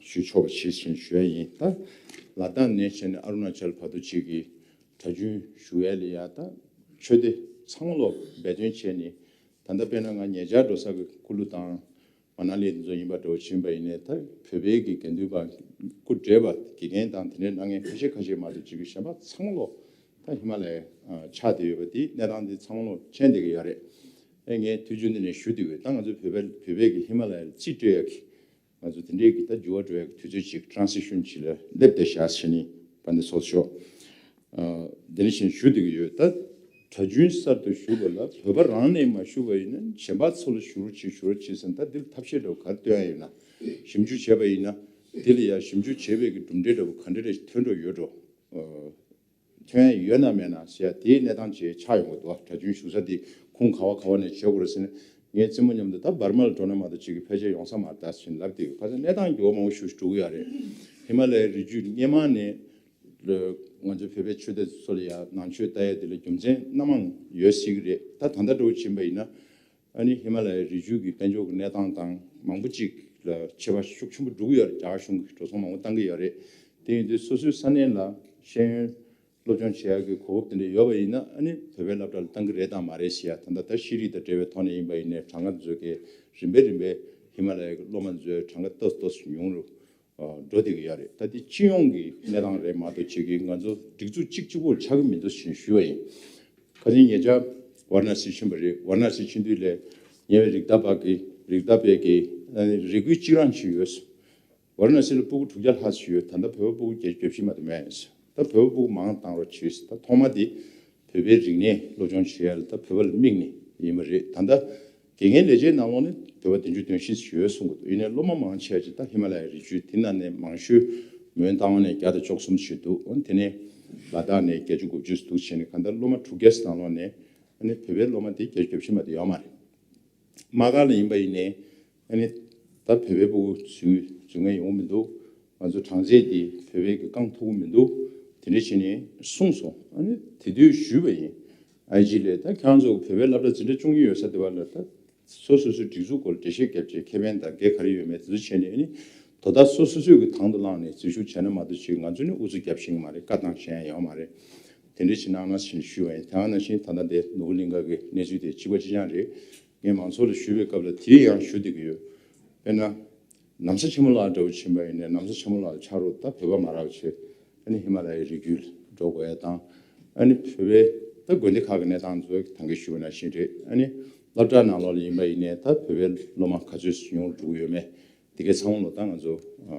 ཞུ་ཆོག་པ་ཞིག་ཞེས་ཞུ་བ་ཡིན། ད་ལ་དྭགས་ནས་བྱས་ནས་ཨ་རུ་ན་ཅལ་བར་དུ་ཅིག་གི་གྲྭ་རྒྱུན་བཞུགས་ཡ་ལ་ཡ་ད་ཆོས་སྡེ་ཚང་མ་ལོག་འབད་བརྩོན་བྱས་ནས། ད་ལྟ་དཔེར་ན་ང་ཉེ་ཆར་འགྲོ་ས་གི་ཀུ་ལུ་དང་། མ་ན་ལི་འདི་ཚོ་ཡིན་པ་འདྲ་བོ་ཕྱིན་པ་ཡིན་ནའི་ད་བོད་པའི་གི་དགེ་འདུན་པ་སྐུ་བགྲེས་པ་དགེ་རྒན་དང་དེ་འདྲའི་གནང་མཁན་ཁ་ཤས་ཁ་ཤས་མ་གཏོགས་ཅིག་གི་གཞན་པ་ཚང་མ་ལོག་ད་ཧི་མ་ལ་ཡའི་ཆགས་བསྡད་ཡོད་པ་དེ་གནས་སྟངས་དེ་ཚང་མ་ལོག་མཁྱེན་བསྡད་ཀྱི་ཡོད་རེད། ཨེ་ངས་དུས་རྒྱུན་འདི་ནས་ཞུ་བསྡད་ཡོད། ད་ང་ཚོ་བོད་པའི་བོད་པའི་གི་ཧི་མ་ལ་ཡའི་རྩིས་སྤྲོད་ཡག་གི་ང་ཚོ་དེ་འདྲའི་གི་ད་འགྱུར་བ་འགྲོ་ཡག་གི་དུས་ཚོད་ཅིག་ཊ་རན་སི་ཤན་ཅིག་ལ་སླེབས་བསྡད་བཞག་ཟེར་ནས་དཔལ་ལྡན་ཚོགས་གཙོ་མཆོག་དེ་ནས་བཞིན་ཞུ་བསྡད་ཀྱི་ཡོད། ད་གྲྭ་རྒྱུན་གསར་དུ་ཞུགས་པ་ལ་བོད་པ་རང་ནས་མ་ཞུགས་པ་ཡིན་ན་གཞན་པ་ཚོ་ལ་ཞུ་རོགས་བྱེད་ཞུ་རོགས་བྱེད་ཟེར་ན། ད་འདི་ལ་ཐབས་ཤེས་འདྲ་བོ་ག་རེ་སྟོན་ཡ་ཡོད་ན། ཞིབ་འཇུག་བྱས་པ་ཡིན་ན་འདི་ལ་ཡ་ཞིབ་འཇུག་བྱས་པའི་གི་གྲུབ་འབྲས་འདྲ་བོ་ག་འདྲ་རེ་ཐོན་འགྲོ་ཡོད་འགྲོ། ཐོན་ཡ་ཡོད་ན་མེད་ན་ཟེར་ཡ་དེའི་གནས་སྟངས་ཅིག་ཆགས་ཡོང་གི་འདུག་གྲྭ་རྒྱུན་ཞུགས་ས་དེ་ཁུངས་ག་བ་ག་བ་ནས་བྱེད་དགོས་རེད་ཟེར་ན། ངའི་རྩེད་མོ་མཉམ་དུ་ད་འབར་མ་ལ་འགྲོ་ན་མ་གཏོགས་ཅིག་གི་ཕལ་ཆེར་ཡོང་ས་མ་རེད་ད་ཟེར་ལབ་དེ་གི་ཁ་སང་གནས་སྟངས་འགྱུར་བ་མང་པོ་ཞིག་འགྲོ་གི་ཡོད་རེད། ཧི་མ་ལ་ཡའི་རི་རྒྱུད་སྔོན་མ་ནས་ང་ཚོའི་བོད་པའི་ཆོས་སྡེ་ཚོ་ལ་ཡ་ནང་ཆོས་ལྟ་ཡ་དེ་ལ་རྒྱུ་མཚན་སྣ་མང་ཡོད་སྲིད་ཀྱི་རེད། ད་ད་ལྟ་འདྲ་བོ་ཕྱིན་པ་ཡིན་ན། ཨ་ནི་ཧི་མ་ལ་ཡའི་རི་རྒྱུད་ཀྱི་དཔལ་འབྱོར་གྱི་གནས་སྟངས་དང་མང་པོ་ཅིག་ལ་ཁྱད་པར་ཤུགས་ཆེན་པོ་འགྲོ་གི་ཡོད་རེད། རྒྱ་གར་གཞུང་གིས་འགྲོ་སོང་མང་པོ་བཏང་གི་ཡོད་རེད། དེ་ཡིན་དུས་སོ་སོའི་ས་གནས་ལ་ཤེས་ཡོན་སློབ་སྦྱོང་བྱེད་ཡག་གི་གོ་སྐབས་དེ་འདྲ་ཡོད་པ་ཡིན་ན་ཨ་ནི་བོད་པའི་སློབ་གྲྭ་ལ་བཏང་གི་རེད་དང་མ་རེད་ཟེར་ཡ། ད་ལྟ་ད་ཤེས་རིག་དང་འབྲེལ་བའི་ཐོག་ནས་ཡིན་པ་ཡིན་ནའི་གྲངས་ཀ་འཛུལ་གི་རིམ་པས་རིམ་པས་ཧི་མ་ལ་ཡའི་སློབ་མ་འཛུལ་གྲངས་ཀ་ཏོག་ཙམ་ཏོག་ཙམ་ཉུང་རུ་འགྲོ་བསྡད་ཀྱི་ཡོད་རེད། ད་དེ་སྤྱི་ཡོངས་ཀྱི་གནས་སྟངས་རེད་མ་གཏོགས་ཅིག་གི་ང་ཚོ་སྒྲིག་འཛུགས་གཅིག་གཅིག་པོ་ཆགས་ཀྱི་མི་འདུག་ཞེས་ཞུས་པ་ཡིན། ཁ་སང་ཉེ་ཆར་ཝཱ་ར་ཎ་སི་ཕྱིན་པ་རེད། ཝཱ་ར་ཎ་སི་ཕྱིན་དུས་ལས་ཉེ་བའི་རིགས་བདག་པ་གི་རིགས་བདག་པས་ཀྱི་རེ་སྐུལ་གཅིག་རང་ཞིག་ཡོད། ཝཱ་ར་ཎ་སི་ལ་སྤུ་གུ་དྲུག་བརྒྱ་ལྷག་ཞིག་ཡོད། ད་ལྟ་བོད་པ་སྤུ་གུ་བརྒྱད་ཅུ་གྱ་བཞི་མ་གཏོགས་མེད། ད་བོད་པ་སྤུ་གུ་མང་བཏང་རོགས་བྱོས། ད་ཐོག་མ་དེ་བོད་པའི་རིག་གནས་སློབ་སྦྱོང་བྱེད་ཡ་ལ་ད་བོད་པ་ལ་དམིགས་ནས་ཡིན་པ་རེད། ད་ལྟ་དགེ་རྒན་ལས་བྱེད་ནང་ལོགས་ནས་བོད་པ་བདུན་ཅུ་དོན་བཞི་ཞིག་ཡོད་གསུང་གི་འདུག་ཡིན་ནའི་སློབ་མ་མང་ཆེ་བ་ཅིག་ད་ཧི་མ་ལ་ཡའི་རི་རྒྱུད་དེ་ནང་ནས་མང་ཤོས་མོན་རྟ་དབང་ནས་བརྒྱ་དང་བཅུ་གསུམ་ཞིག་འདུག་འོན་དེ་ནས་ལ་དྭགས་ནས་བརྒྱད་ཅུ་དགུ་བཅུ་འདུག་བྱས་ནས་གང་ལྟར་སློབ་མ་དྲུག་བརྒྱ་ནང་ལོགས་ནས་ཨ་ནི་བོད་པའི་སློབ་མ་དེ་བརྒྱད་ཅུ་གྱ་བཞི་མ་གཏོགས་ཡོད་མ་རེད། དམག་སྒར་ལ་ཡིན་པ་ཡིན་ནའི་ཨ་ནི་ད་བོད་པའི་སྤུ་གུ་འཛུལ་འཛུལ་མཁན་ཡོང་མི་འདུག་ང་ཚོ་གྲངས་ཚད་དེ་བོད་པའི་གི་རྐང་ཐུག་གི་མི་འདུག་དེ་འདྲ་བྱས་ནས་གསུངས་སོང་། ཨ་ནི་དེ་དུས་ཞུས་པ་ཡིན། ཨའི་ཇི་ལས་ད་ཁྱེད་རང་ཚོ་བོད་པའི་སློབ་གྲྭ་འཛིན་གྲྭ་སྐྱོང་གི་ཡོད་ས་དེ་བ་ལ་ད་སོ་སོ་སོའི་སྒྲིག་འཛུགས་སྐོར་འགྲེལ་བཤད་རྒྱབ་བྱས་ཁེ་ཕན་དང་འགན་ག་རེ་ཡོད་མེད་དེ་ཚོ་བྱས་ནས་ཨ་ནི་དོ་བདག་སོ་སོ་སོས་གི་དང་དུ་བླངས་ནས་འཛུལ་ཞུགས་བྱས་ན་མ་གཏོགས་ཅིག་ང་ཚོ་ནི་ཨུ་ཚུགས་རྒྱབ་ཤེས་ཀྱི་མ་རེད། བཀའ་བཏང་ཤེས་ཡ་ཡོད་མ་རེད། དེ་འདྲ་ཞིག་གནང་ན་ཞེས་ཞུས་པ་ཡིན། དེ་ནང་བཞིན་ད་ལྟ་དེ་ནོར་བུ་གླིང་ག་གི་གནས་ཚུལ་དེ་གཅིག་པ་གཅིག་རྐྱང་རེད། ངས་མང་ཚོགས་ལ་ཞུས་པའི་སྐབས་ལ་དེ་ཡང་ཞུ་བསྡད་ཀྱི་ཡོད། དཔེར་ན། ན་བཟའ་ཆེན་མོ་ལགས་འདྲ་བོ་ཕྱིན་པ་ཡིན་ནའི་ན་བཟའ་ཆེན་མོ་ལགས་ལ་ཆ་རོགས་ད་བོད་པ་མ་རག་བྱས་ཨ་ནི་ཧི་མ་ལ་ཡའི་རི་རྒྱུད་འགྲོ་དགོས་ཡ་དང་། ཨ་ནི་བོད་པའི་ད་དགོན་སྡེ་ཁག་གི་གནས་སྟངས་ཚོ་ད་གིན་ཞུས་པ་ནང་བཞིན་རེད། ཨ་ནི་སློབ་གྲྭ་ནང་ལོགས་ལ་ཡིན་པ་ཡིན་ནའི་ད་བོད་པའི་སློབ་མ་ག་ཚོད་ཉུང་རུ་འགྲོ་གི་ཡོད་མེད་དེ་གའི་ཚང་མ་ལོ་ད་ང་ཚོ་ཨ་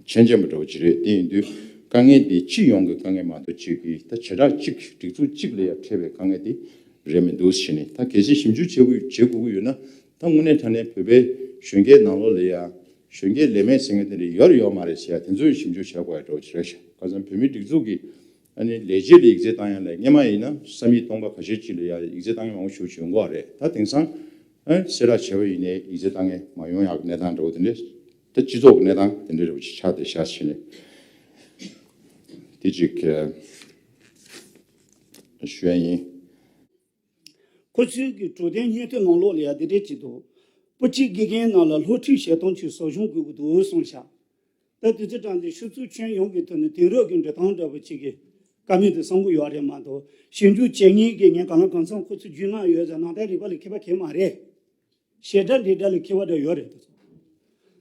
མཁྱེན་མཁྱེན་པ་འདྲ་བོ་ཅིག་རེད། དེ་ཡིན་དུས་དཀའ་ངལ་འདི་སྤྱི་ཡོངས་ཀྱི་དཀའ་ངལ་མ་གཏོགས་གཅིག་གི་ད་བྱེ་བྲག་གཅིག་སྒྲིག་འཛུགས་གཅིག་ལ་ཡང་འཕྲད་པའི་དཀའ་ངལ་འདི་རེད་མི་འདུག་ཟེར་ནས། ད་གལ་སྲིད་ཞིབ་འཇུག་བྱེད་དགོས་བྱེད་དགོས་ཀྱི་ཡོད་ན་ད་དངོས་གནས་དྲང་གནས་བོད་པའི་གཞོན་སྐྱེས་ནང་ལོགས་ལ་ཡང་གཞོན་སྐྱེས་ལས་མེད་ཟེར་མཁན་དེ་འདྲ་ཡོད་རེད་ཡོད་མ་རེད་ཟེར་ཡ་དེ་ཚོ་ཞིབ་འཇུག་བྱེད་དགོས་ཡ་འདྲ་བོ་ཅིག་རེད་ཤག་ཁ་སང་བོད་མིའི་སྒྲིག་འཛུགས་ཀྱི་ཨ་ནི་ལས་བྱེད་ལ་ཡིག་ཚད་བཏང་ཡ་ལ་སྔོན་མ་ཡིན་ན་བསམ་ཡས་སྟོང་པ་ཁ་ཤས་ཅིག་ལ་ཡ་ཡིག་ཚད་བཏང་ཡ་མང་པོ་ཞེ་པོ་ཅིག་ཡོང་གི་ཡོད་རེད། ད་དེང་སང་ཨ་གསལ་བསྒྲགས་བྱས་པ་ཡིན་ནའི་ཡིག་ཚད་བཏང་ཡ་མ་ཡོང་ཡག་གི་གནས་སྟངས་འདྲ་བོ་དེ་འདྲ་ད་སྤྱི་ཚོགས་ཀྱི་གནས་སྟངས་དེ་འདྲ་འདྲ་བོ་ཅིག་ཆགས་བསྡད་ཤག་ཟེར་ནས་དེ་ཅིག་ཞུ་ཡ་ཡིན། ཁོ་ཚོའི་གི་འགྲོ་དོན་སྙན་ཐོའི་ནང་ལོགས་ལ་ཡང་འདི་འདྲས་ཅིག་འདུག་སྤུ་ཁྲིད་དགེ་རྒན་རྣམས་ལ་སློབ་ཁྲིད་བྱེད་སྟངས་ཀྱི་ཟབ་སྦྱོང་དགོས་ཀྱི་འདུག་གསུངས་ཤག་ད་དུས་ཚོད་དྲངས་ཏེ་ཆུ་ཚོད་ཁྱོན་ཡོངས་ཀྱི་ཐོག་ནས་དེང་རབས་ཀྱི་འགྲོ་སྟངས་འདྲ་པོ་ཅིག་གི་བཀའ་མོལ་དེ་གསུང་གི་ཡོད་རེད་མ་གཏོགས་ཞིབ་འཇུག་བྱེད་མཁན་གྱི་ངས་གང་ལ་གང་འཚམ་ཁོ་ཚོ་རྒྱུས་མངའ་ཡོད་ཙང་ནང་བསྟན་རིག་པ་ལ་མཁས་པ་གང་ཡང་མ་རེད། ཞེ་དྲག་འདྲེ་དྲག་ལ་མཁས་པ་འདྲ་ཡོད་རེད་དེ་ཚོ།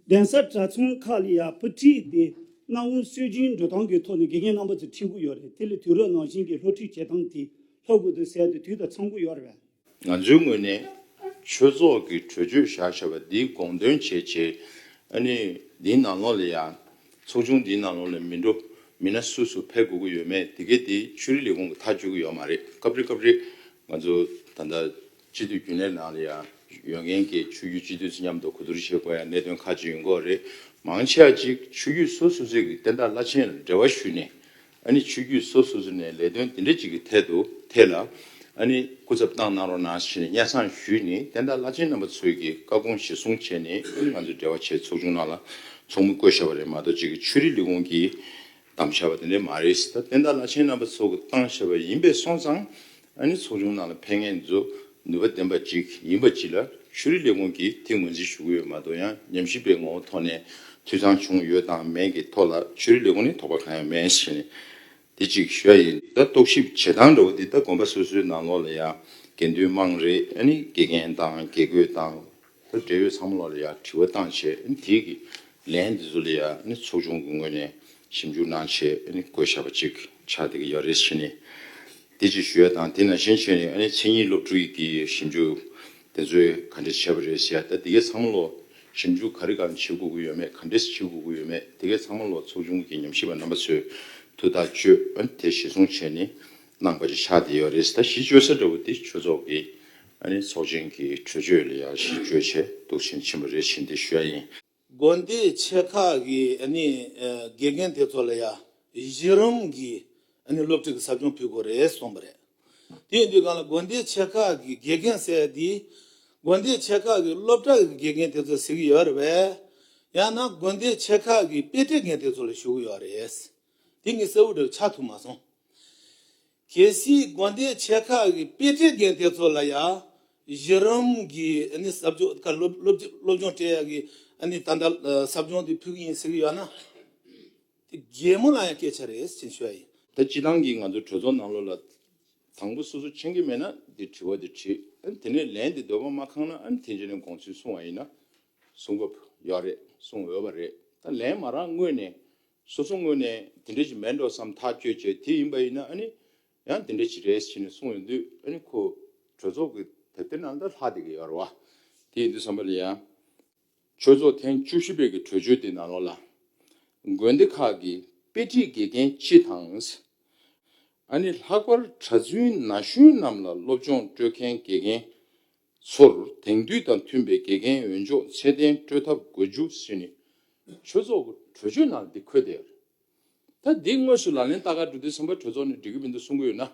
གདན་ས་གྲྭ་ཚང་ཁག་ལ་ཡང་སྤུ་ཁྲིད་དེ་གནའ་བོའི་སྲོལ་རྒྱུན་འགྲོ་སྟངས་ཀྱི་ཐོག་ནས་དགེ་རྒན་རྣམ་པ་ཚོས་ཁྲིད་ཀྱི་ཡོད་རེད། དེ་ལས་དུས་རབས་ནང་བཞིན་གྱི་སློབ་ཁྲིད་བྱེད་སྟངས་དེ་ལྷོ་དགོས་འདུག་ཟེར་ཏེ་དུས་དང་འཚམ་གྱི་ཡོད་རེད་པས། ང་ཚོའི་ངོས་ནས་ཆོས་ཚོགས་ཀྱི་གྲོས་ཆོད་བཞག་བཞག་པ་འདིའི་དགོངས་དོན་བྱས་བྱས་ཨ་ནི་འདིའི་ནང་ལོགས་ལ་ཡང་ཚོགས་ཆུང་འདིའི་ནང་ལོགས་ལ་མི་འགྲོ་མི་སྣ་སུ་སུ་ཕེབས་དགོས་ཀྱི་ཡོད་མེད་དེ་གས་དེ་ཆོས་རིག་ལས་ཁུངས་ཀྱིས་ཐག་གཅོད་ཀྱི་ཡོད་མ་རེད། སྐབས་རེ་སྐབས་རེ་ང་ཚོ་ད་ལྟ་སྤྱི་འཐུས་རྒྱུན་ལས་ནང་ལ་ཡང་ཡོད་མཁན་གྱི་ཆོས་བརྒྱུད་སྤྱི་འཐུས་ཚོ་མཉམ་དུ་གོ་བསྡུར་བྱེད་དགོས་ཡ་གནད་དོན་ཁག་ཅིག་ཡོང་གི་ཡོད་རེད། མང་ཆེ་བ་ཅིག་ཆོས་བརྒྱུད་སོ་སོ་སོའི་གི་བསྟན་བདག་བླ་ཆེན་ལ་འབྲེལ་བ་ཞུས་ནས་ཨ་ནི་ཆོས་བརྒྱུད་སོ་སོ་སོ་ནས་ལས་དོན་དེ་འདྲ་ཅིག་གི་ཐད་དུ་ཐད་ལ་ཨ་ནི་སྐུ་ཚབ་བཏང་གནང་རོགས་གནང་ཞེས་ནས་སྙན་སེང་ཞུས་ནས་བསྟན་བདག་བླ་ཆེན་རྣམ་པ་ཚོའི་གི་བཀའ་དགོངས་གཞིར་བཟུང་བྱས་ནས་ཨ་ནི་ང་ཚོས་འབྲེལ་བ་བྱས་ཚོགས་ཆུང་ནང་ལ་ཚོགས་མི་བསྐོས་བཞག་པ་རེད་མ་གཏོགས་ཅིག་གི་ཆོས་རིག་ལས་ཁུངས་ཀྱིས་བདམས་བཞག་པ་དེ་འདྲ་མ་རེད། ད་བསྟན་བདག་བླ་ཆེན་རྣམ་པ་ཚོ་གི་བཏང་བཞག་པ་ཡིན་པས་སོང་ཙང་ཨ་ནི་ཚོགས་ཆུང་ནང་ལ་ཕེབས་མཁན་ཚོ་ནུས་པ་ལྡན་པ་ཅིག་ཡིན་པ་ཅིག་ལ་ཆོས་རིག་ལས་ཁུངས་ཀྱིས་དེ་ངོས་འཛིན་ཞུ་གི་ཡོད་མ་གཏོགས་ཡང་ཉམས་ཞིབ་པའི་ངོ་བོ་ཐོག་ནས་འཐུས་ཚང་བྱུང་ཡོད་དང་མེད་ཀྱི་ཐོག་ལ་ཆོས་རིག་ལས་ཁུངས་ནས་དོགས་པ་གང་ཡང་མེད་ཟེར་ནས་དེ་ཅིག་ཞུ་ཡ་ཡིན། ད་རྟོག་ཞིབ་བྱེད་སྟངས་འདྲ་བོ་འདི་ད་དགོན་པ་སོ་སོའི་ནང་ལོགས་ལ་ཡང་དགེ་འདུན་དམངས་རེད། ཨ་ནི་དགེ་རྒན་དང་དགེ་བསྐོས་དང་ད་འབྲེལ་ཡོད་ཚང་མ་ལོགས་ལ་ཡང་དྲི་བ་བཏང་བྱས་ཨ་ནི་དེའི་གི་ལན་འདི་ཚོ་ལ་ཡང་ཨ་ནི་ཚོགས་ཆུང་གི་ངོས་ནས་ཞིབ་འཇུག་གནང་བྱས་ཨ་ནི་བཀོད་བཞག་པ་ཅིག་ཆགས་བསྡད་ཀྱི་ཡོད་རེད་ཟེར་ནས་དེ་ཅིག་ཞུ་ཡ་དང་། དེ་ནང་བཞིན་བྱས་ནས་ཨ་ནི་མཚན་ཉིད་སློབ་ཕྲུག་གི་ཞིབ་འཇུག་དེ་ཚོས་ག་འདྲས་བྱས་པ་རེད་ཟེར་ཡ་ད་དེ་གའི་ཚང་མ་ལོགས་ཞིབ་འཇུག་ག་རེ་གང་བྱེད་དགོས་ཀྱི་ཡོད་མེད་ག་འདྲས་བྱེད་དགོས་ཀྱི་ཡོད་མེད་དེ་གའི་ཚང་མ་ལོགས་ཚོགས་ཆུང་གི་ཉམས་ཞིབ་པ་རྣམ་པ་ཚོས་ཐུགས་ཐག་གཅོད་ཨ་ནི་དེ་གཞིར་བཟུང་བྱས་ནས་གནང་པ་ཅིག་ཆགས་བསྡད་ཡོད་རེད། ད་གཞི་བཅོལ་ས་འདྲ་བོ་དེ་ཆོས་ཚོགས་ཀྱི་ཨ་ནི་ཚོགས་ཆེན་གྱི་གྲོས་ཆོད་ལ་ཡང་གཞི་བཅོལ་བྱས་འདུག་ཕྱིན་ཕྱིན་པ་རེད་ཟེར་འདི་ཞུ་ཡ་ཡིན། དགོན་སྡེ་ཆེ་ཁག་གི་ཨ་ནི་ཨ་དགེ་རྒན་དེ་ཚོ་ལ་ཡང་གཞི་རིམ་གྱི་ཨ་ནི་སློབ་ཁྲིད་ཀྱི་ཟབ་སྦྱོང་ཕུལ་དགོས་རེད་གསུངས་པ་རེད། དེ་ཡིན་དུས་གང་ལ་དགོན་སྡེ་ཆེ་ཁག་གི་དགེ་རྒན་ཟེར་དེ་དགོན་སྡེ་ཆེ་ཁག་གི་སློབ་གྲྭ་གི་དགེ་རྒན་དེ་ཚོ་ཟེར་གྱི་ཡོད་རེད་པས། ཡང་ན་དགོན་སྡེ་ཆེ་ཁག་གི་དཔེ་ཁྲིད་མཁན་དེ་ཚོ་ལ་ཞུ་གི་ཡོད་རེད། དེ་ངས་གསལ་བོ་འདྲ་ཆགས་ཐུབ་མ་སོང་། གལ་སྲིད་དགོན་སྡེ་ཆེ་ཁག་གི་དཔེ་ཁྲིད་མཁན་དེ་ཚོ་ལ་ཡང་གཞི་རིམ་གྱི་ཨ་ནི་ཟབ་སྦྱོང་ཁ་སློབ་སློབ་སློབ་སྦྱོང་སྤྲད་ཡག་གི་ཨ་ནི་ད་ལྟ་ཟབ་སྦྱོང་དེ་ཕུལ་གྱི་ཡིན་ཟེར་གྱི་ཡོད་ན། དེ་གད་མོ་ལ་ཡང་སྐད་ཆ་རེད་ཅེས་ཞུ་ཡ་ཡིན། ད་སྤྱི་བཏང་གི་ང་ཚོ་གྲོས་ཚོགས་ནང་ལོགས་ལ་དང་པོ་སོ་སོ་མཁྱེན་གྱི་མེད་ན་དེ་དྲི་བ་དེ་དྲིས། ཨ་ནི་དེ་ནས་ལན་དེ་འདོད་པ་མ་ཁེངས་ན་ཨ་ནི་དེ་རྗེས་ནས་དགོངས་ཚུལ་གསུང་བ་ཡིན་ན་གསུང་སྐབས་ཡོད་རེད། གསུང་འོས་པ་རེད། ད་ལན་མ་རག་སྔོན་ནས་སོ་སོ་ངོས་ནས་དེ་འདྲ་ཞིག་མེད་འགྲོ་བསམ་ཐག་གཅོད་བྱས་དེ་ཡིན་པ་ཡིན་ན་ཨ་ནི་ཡང་དེ་འདྲ་ཞིག་རེད་ཟེར་ནས་གསུངས་ཡོང་དུས་ཨ་ནི་ཁོ་གྲོས་ཚོགས་ཀྱི་དེབ་ཐེར་ནང་ད་ལྷག་བསྡད་ཀྱི་ཡོད་རེད་བ། དེ་ཡིན་དུས་བསམ་པ་ལ་ཡང་། ཆོས་ཚོགས་ཐེངས་བཅུ་བཞི་པའི་གི་གྲོས་ཆོད་དེ་ནང་ལོགས་ལ། དགོན་སྡེ་ཁག་གི་དཔེ་ཁྲིད་དགེ་རྒན་སྤྱི་དང་། ཨ་ནི་ལྷག་པར་གྲྭ་བཙུན་ན་གཞོན་རྣམས་ལ་སློབ་སྦྱོང་སྤྲོད་མཁན་དགེ་རྒན་ཚོར་དེང་དུས་དང་མཐུན་པའི་དགེ་རྒན་འོས་སྦྱོར་ཚད་ལྡན་སྤྲོད་ཐབས་དགོས་རྒྱུ་ཟེར་ནས་ཆོས་ཚོགས་ཀྱི་གྲོས་ཆོད་ནང་འདི་འཁོད་བསྡད་ཡོད་རེད། ད་འདི་དངོས་སུ་ལག་ལེན་བསྟར་ག་འགྲོ་དུས་ཙམ་པ་གྲོས་ཚོགས་ནས་འགྲིག་གི་མི་འདུག་གསུང་གི་ཡོད་ན།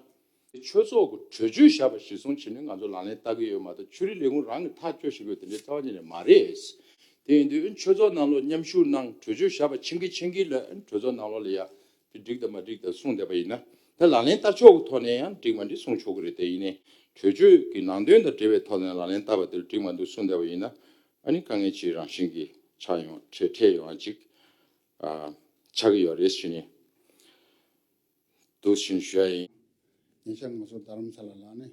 ཆོས་ཚོགས་ཀྱི་གྲོས་ཆོད་བཞག་པ་གཞིར་བཟུང་བྱས་ནས་ང་ཚོ་ལག་ལེན་བསྟར་གི་ཡོད་མ་གཏོགས་ཆོས་རིག་ལས་ཁུངས་རང་གིས་ཐག་གཅོད་བྱེད་དགོས་དེ་འདྲའི་རྩ་བ་ཉིད་ནས་མ་རེད། དེ་ཡིན་དུས་ཆོས་ཚོགས་ནང་ལོགས་མཉམ་ཞུགས་གནང་གྲོས་ཆོད་བཞག་པ་ཕྱིན་གི་ཕྱིན་གི་ལ་གྲོས་ཚོགས་ནང་ལོགས་ལ་ཡ་དེ་འགྲིག་དང་མ་འགྲིག་དང་གསུངས་བསྡད་པ་ཡིན་ན་ད་ལག་ལེན་བསྟར་ཕྱོགས་ཀྱི་ཐོག་ནས་ཡང་འགྲིག་མ་འགྲིག་གསུང་ཆོག་གི་རེད། དེ་ཡིན་ནའི་གྲོས་ཆོད་ཀྱི་ནང་དོན་དང་འབྲེལ་བའི་ཐོག་ནས་ལག་ལེན་བསྟར་བ་དེར་འགྲིག་མ་འདུག་གསུངས་བསྡད་པ་ཡིན་ན་ཨ་ནི་དཀའ་ངལ་ཅིག་རང་བཞིན་གྱིས་ཆགས་ཡོང་འཕྲད་འཕྲད་ཡོང་བ་ཅིག་ཨ། ཆགས་ཀྱི་ཡོད་རེད་ཞུ་ནས་འདུག་ཞུ་ཞུ་ཡ་ཡིན། ཉེ་ཆར་ང་ཚོ་རྡ་རམ་ས་ལ་ལ་ནས་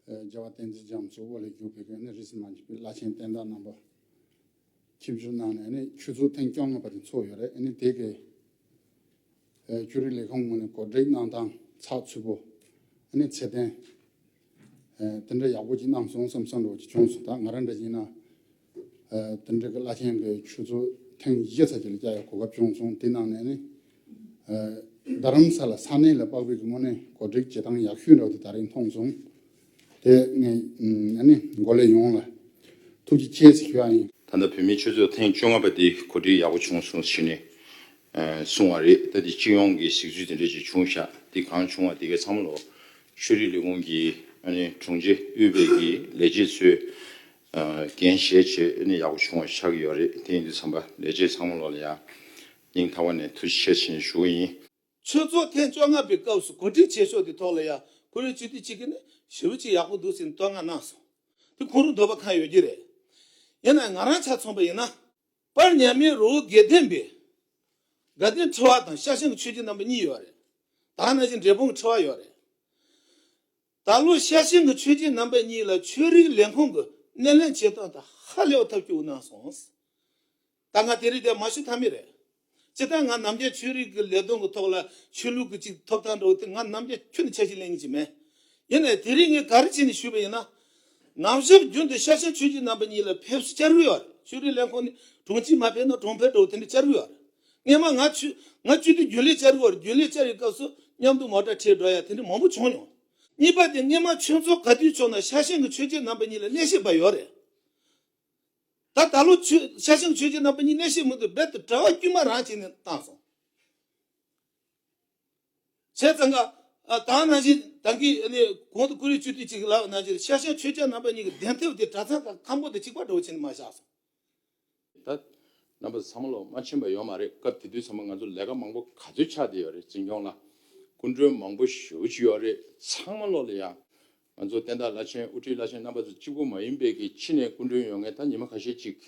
ཨ་རྒྱལ་བ་བསྟན་འཛིན་རྒྱ་མཚོ་དབུ་ལ་བཞུགས་པའི་གི་ནི་རིས་སུ་མ་ཆད་པའི་བླ་ཆེན་བསྟན་བདག་རྣམ་པ་ ཆིབས་བསྒྱུར་གནང་ནས་ཨ་ནི་ཆུ་ཚོད་ཐེངས་བཅོ་ལྔ་པ་དེ་ཚོགས་ཡོད་རེད། ཨ་ནི་དེ་གའི་ཨ་ཆོས་རིག་ལས་ཁུངས་ངོས་ནས་གོ་སྒྲིག་གནང་སྟངས་ཚགས་ཚུད་པོ། ཨ་ནི་ཚད་ལྡན་ཨ་དེ་འདྲ་ཡག་པོ་ཅིག་གནང་སོང་བསམ་བསམ་འདྲ་བོ་ཅིག་བྱུང་སོང་། ད་ང་རང་འདྲ་ཡིན་ན་ཨ་དེ་འདྲ་གི་བླ་ཆེན་གྱི་ཆུ་ཚོད་ཐེངས་བཞི་ཙམ་ཅིག་ལ་བཅར་ཡག་གོ་སྐབས་བྱུང་སོང་། དེ་ནང་ནས་ཨ་ནི་ཨ་རྡ་རམ་ས་ལ་ས་གནས་ལ་དཔག་པའི་གི་ངོས་ནས་གོ་སྒྲིག་བྱེད་སྟངས་ཡག་ཤོས་འདྲ་བོ་དེ་ད་རེས་མཐོང་སོང་། དེ་ངས་ཨ་ནི་འགོ་ལས་ཡོངས་ལ་ཐུགས་རྗེ་ཆེ་ཟེར་ཞུ་ཡག་ཡིན། ད་ལྟ་བོད་མིའི་ཆུ་ཚོད་ཐེངས་བཅོ་ལྔ་པ་དེ་གོ་སྒྲིག་ཡག་པོ་བྱུང་སོང་ཟེར་ནས་ཨ་གསུངས་པ་རེད། ད་དེ་སྤྱི་ཡོངས་ཀྱི་གཟིགས་ཚུལ་དེ་འདྲ་ཅིག་བྱུང་ཤག་དེ་གང་བྱུང་བ་དེ་གའི་ཚང་མ་ལོ་ཆོས་རིག་ལས་ཁུངས་ཀྱི་ཨ་ནི་དྲུང་ཆེ་དབུས་པའི་གི་ལས་བྱེད་ཚོས་ཨ་འགན་བཞེས་བྱས་ཨ་ནི་ཡག་པོ་བྱུང་བ་ཆགས་ཀྱི་ཡོད་རེད། དེ་ཡིན་དུས་ཙམ་པ་ལས་བྱེད་ཚང་མ་ལོ་ལ་ཡང་སྙིང་ཐག་པ་ནས་ཐུགས་རྗེ་ཆེ་ཞེས་ཞུ་གི་ཡིན། ཆུ་ཚོད་ཐེངས་བཅོ་ལྔ་པའི་སྐབས་སུ་གོ་སྒྲིག་བྱེད་ཕྱོགས་དེ་ཐོག་ལ་ཡང་ཁོ་རའི་སྤྱི་འཐུས་གཅིག་གིས་ནི་ཞེ་པོ་ཅིག་ཡག་པོ་འདུག་ཟེར་ནས་བསྟོད་བསྔགས་གནང་སོང་། དེ་ཁོང་རང་འདོད་པ་ཁ་ཡོད་ཀྱི་རེད། ཡིན་ནའང་ང་རང་ཆ་མཚོན་པ་ཡིན་ན། དཔལ་མཉམ་མེད་རི་བོ་དགེ་ལྡན་པའི་དགའ་ལྡན་ཁྲི་པ་དང་ཤར་ཞིང་གི་ཆོས་རྗེ་རྣམ་པ་གཉིས་ཡོད་རེད། ད་ནང་བཞིན་འབྲས་སྤུངས་ཁྲི་པ་ཡོད་རེད། ད་ལོ་ཤར་ཞིང་གི་ཆོས་རྗེ་རྣམ་པ་གཉིས་ལ་ཆོས་རིག་ལས་ཁུངས་ཀྱི་སྣེ་ལེན་བྱེད་སྟངས་དང་ཧ་ལས་པ་ཐབས་སྐྱོ་བོ་གནང་སོང་། ད་ང་དེ་རིང་འདིར་མ་ཞུ་ཐབས་མེད་རེད། སྤྱིར་བཏང་ང་ནམ་རྒྱུན་ཆོས་རིག་གི་ལས་དོན་གྱི་ཐོག་ལ་ཆོས་ལུགས་ཀྱི་ཅིག་ཐོབ་ཐང་འདྲ་བོ་དེ་ང་ནམ་རྒྱུན་ཁྱོན་ནས་ཆ་ཞིག་ལེན་གྱི་མེད། ཡིན་ནའི་དེ་རིང་ངས་ག་རེ་བྱས་ནས་ཞུས་པ་ཡིན་ན། ནམ་ཞག་རྒྱུན་དུ་ཤར་ཞིང་ཆོས་རྗེ་རྣམ་པ་གཉིས་ལ་ཕེབས་བསུ་བཅར་གྱི་ཡོད་རེད། ཆོས་རིག་ལས་ཁུངས་ནས་དྲུང་ཆེ་མ་ཕེབས་ན་དྲུང་ཕེབས་འདྲ་བོ་དེ་འདྲ་བཅར་གྱི་ཡོད་རེད། སྔོན་མ་ང་ཆོས་ང་སྤྱི་འཐུས་རྒྱུན་ལས་བཅར་གྱི་ཡོད་རེད། རྒྱུན་ལས་བཅར་བའི་སྐབས་སུ་མཉམ་དུ་མོ་ཊ་ཁྲིད་འགྲོ་ཡ་དེ་འདྲ་མང་པོ་བྱུང་མྱོང་། གཉིས་པ་དེ་སྔོན་མ་ཆོས་ཚོགས་ག་དུས་བྱུང་ན་ཤར་ཞིང་གི་ཆོས་རྗེ་རྣམ་པ་གཉིས་ལ་གནས་བཤད་པ་ཡོད་རེད། ད་ད་ལོ་ཆོས་ཤར་ཞིང་ཆོས་རྗེ་རྣམ་པ་གཉིས་གནས་བཤད་མི་འདུག་རྦད་དེ་གྲྭ་པ་དཀྱུས་མ་རང་བྱས་ནས་བཏང་སོང་། བྱས་ཙང་ཀ་ཨ་ད་ནང་བཞིན་ད་གིན་ཨ་ནི་གོང་དུ་ཀུ་རེ་བཅུ་དུས་གཅིག་ལབ་ནང་བཞིན་ཤར་ཞིང་ཆོས་རྗེ་རྣམ་པ་གཉིས་ཀྱི་གདན་ཐེབས་དེ་གྲྭ་ཚང་དང་ཁང་པ་དེ་གཅིག་པ་འདྲ་བོ་བྱས་ནས་མར་བཞག་སོང་། ད་རྣམ་པ་ཚང་མ་ལོ་མ་ཕྱིན་པ་ཡོད་མ་རེད། སྐབས་དེ་དུས་ཚང་མ་ང་ཚོ་ལས་ཀ་མང་པོ་ག་ཚོད་ཆགས་བསྡད་ཡོད་རེད། འཛིན་སྐྱོང་ལ་སྐུ་མགྲོན་མང་པོ་ཞེ་པོ་ཅིག་ཡོད་རེད། ཚང་མ་ལོ་ལ་ཡང་ང་ཚོ་བསྟན་བདག་བླ་ཆེན་དབུ་ཁྲིད་བླ་ཆེན་རྣམ་པ་ཚོ་གཅིག་པུ་མ་ཡིན་པའི་གི་ཕྱི་ནས་སྐུ་མགྲོན་ཡོང་མཁན་ད་ཉི་མ་ཁ་ཤས་ཅིག་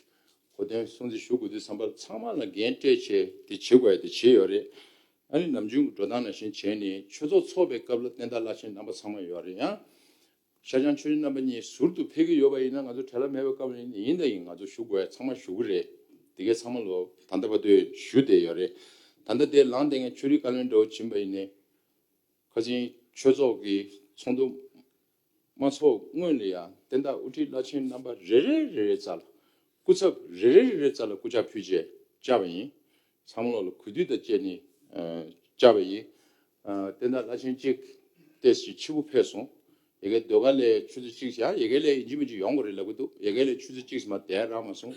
གོ་སྟོན་སྲུང་བརྩི་ཞུ་དགོས་དུས་ཙམ་པ་ཚང་མ་ལ་འགན་སྤྲད་བྱས་དེ་བྱེད་དགོས་ཡ་དེ་བྱས་ཡོད་རེད། ཨ་ནི་ནམ་རྒྱུན་གྱི་འགྲོ་སྟངས་ནང་བཞིན་བྱས་ནས་ཆོས་ཚོགས་ཚོགས་པའི་སྐབས་ལ་བསྟན་བདག་བླ་ཆེན་རྣམ་པ་ཚང་མ་ཡོད་རེད། ཡང་ཤར་བྱང་ཆོས་རྗེ་རྣམ་པ་གཉིས་ཟུར་དུ་ཕེབས་ཀྱི་ཡོད་པ་ཡིན་ན་ང་ཚོ་བྲེལ་བ་མེད་པའི་སྐབས་ནས་ཡིན་དང་ཡིན་ང་ཚོ་ཞུ་དགོས་ཡ་ཚང་མ་ཞུ་གི་རེད། དེ་གའི་ཚང་མ་ལོ་ད་ལྟ་བར་དུ་ཞུ་བསྡད་ཡོད་རེད། ད་ལྟ་དེ་ལངས་བསྡད་མཁན་ཆོས་རིག་བཀའ་བློན་འདྲ་བོ་ཕྱིན་པ་ཡིན་ནའི་ཁ་ཆེན་ཆོས་ཚོགས་ཀྱི་ཚོགས་འདུ་མ་ཚོགས་སྔོན་ལ་ཡང་བསྟན་བདག་དབུ་ཁྲིད་བླ་ཆེན་རྣམ་པ་རེ་རེ་རེ་རེ་རྩ་ལ་སྐུ་ཚབ་རེ་རེ་རེ་རེ་རྩ་ལ་སྐུ་ཕྱག་ཕུལ་བྱས་བཅར་བ་ཡིན། ཚང་མ་ལོ་ལ་གུས་འདུད་དང་བཅས་ནས་ཨ་བཅར་བ་ཡིན། ཨ་བསྟན་བདག་བླ་ཆེན་གཅིག་ཏོག་ཙམ་ཕྱི་པོ་ཕེབས་སོང་། ཡ་གིའི་ཟློས་གར་ལས་ཆུ་ཚོད་གཅིག་བཞག་ཡ་གིའི་ལས་ཡིན་གཅིག་མིན་གཅིག་ཡོང་དགོས་རེད་ལབ་ཀྱི་འདུག་ཡ་གིའི་ལས་ཆུ་ཚོད་གཅིག་ཙམ་མ་བསྡད་རག་མ་སོང་།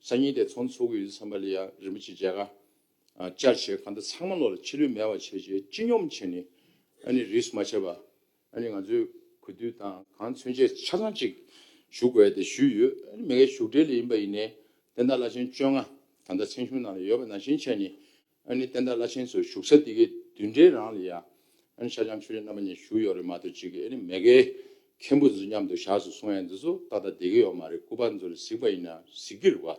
སང་ཉིན་དེ་ཚོགས་འདུ་ཚོགས་ཀྱི་ཡོད་དུས་ཙམ་པ་ལ་ཡ་རིན་པོ་ཆེ་མཇལ་ཁ་ཨ་བཅར་བྱས་གང་ལྟར་ཚང་མ་ལོ་ལ་ཕྱི་ལུས་མེད་པ་བྱས་བྱས་སྤྱི་སྙོམས་བྱས་ནས་ཨ་ནི་རིས་སུ་མ་ཆད་པ་ཨ་ནི་ང་ཚོའི་གུས་འདུད་དང་གང་མཚོན་ཆེད་ཆ་ཚང་ཅིག་ཞུ་དགོས་ཏེ་ཞུས་ཡོད། ཨ་ནི་མ་གིའི་བཞུགས་གྲལ་ལ་ཡིན་པ་ཡིན་ནའི་བསྟན་བདག་བླ་ཆེན་བཅོ་ལྔ་ད་ལྟ་མཚན་གཞུང་ནང་ལ་ཡོད་པ་ནང་བཞིན་བྱས་ནས་ཨ་ནི་བསྟན་བདག་བླ་ཆེན་ཚོ་བཞུགས་ས་དེ་གའི་མདུན་གྲལ་རང་ལ་ཡ་ཨ་ནི་ཤར་བྱང་ཆོས་རྗེ་རྣམ་པ་གཉིས་བཞུགས་ཡོད་རེད་མ་གཏོགས་ཅིག་གི་ཨ་ནི་མ་གིའི་མཁན་པོ་ཚོ་མཉམ་དུ་བཞག་སུ་སོང་ཡ་འདི་ཚོ་ཏག་ཏག་བསྡད་ཀྱི་ཡོད་མ་རེད། སྐུ་པར་ཚོ་ལ་གཟིགས་པ་ཡིན་ན་གཟིགས་ཀྱི་རེད་བ།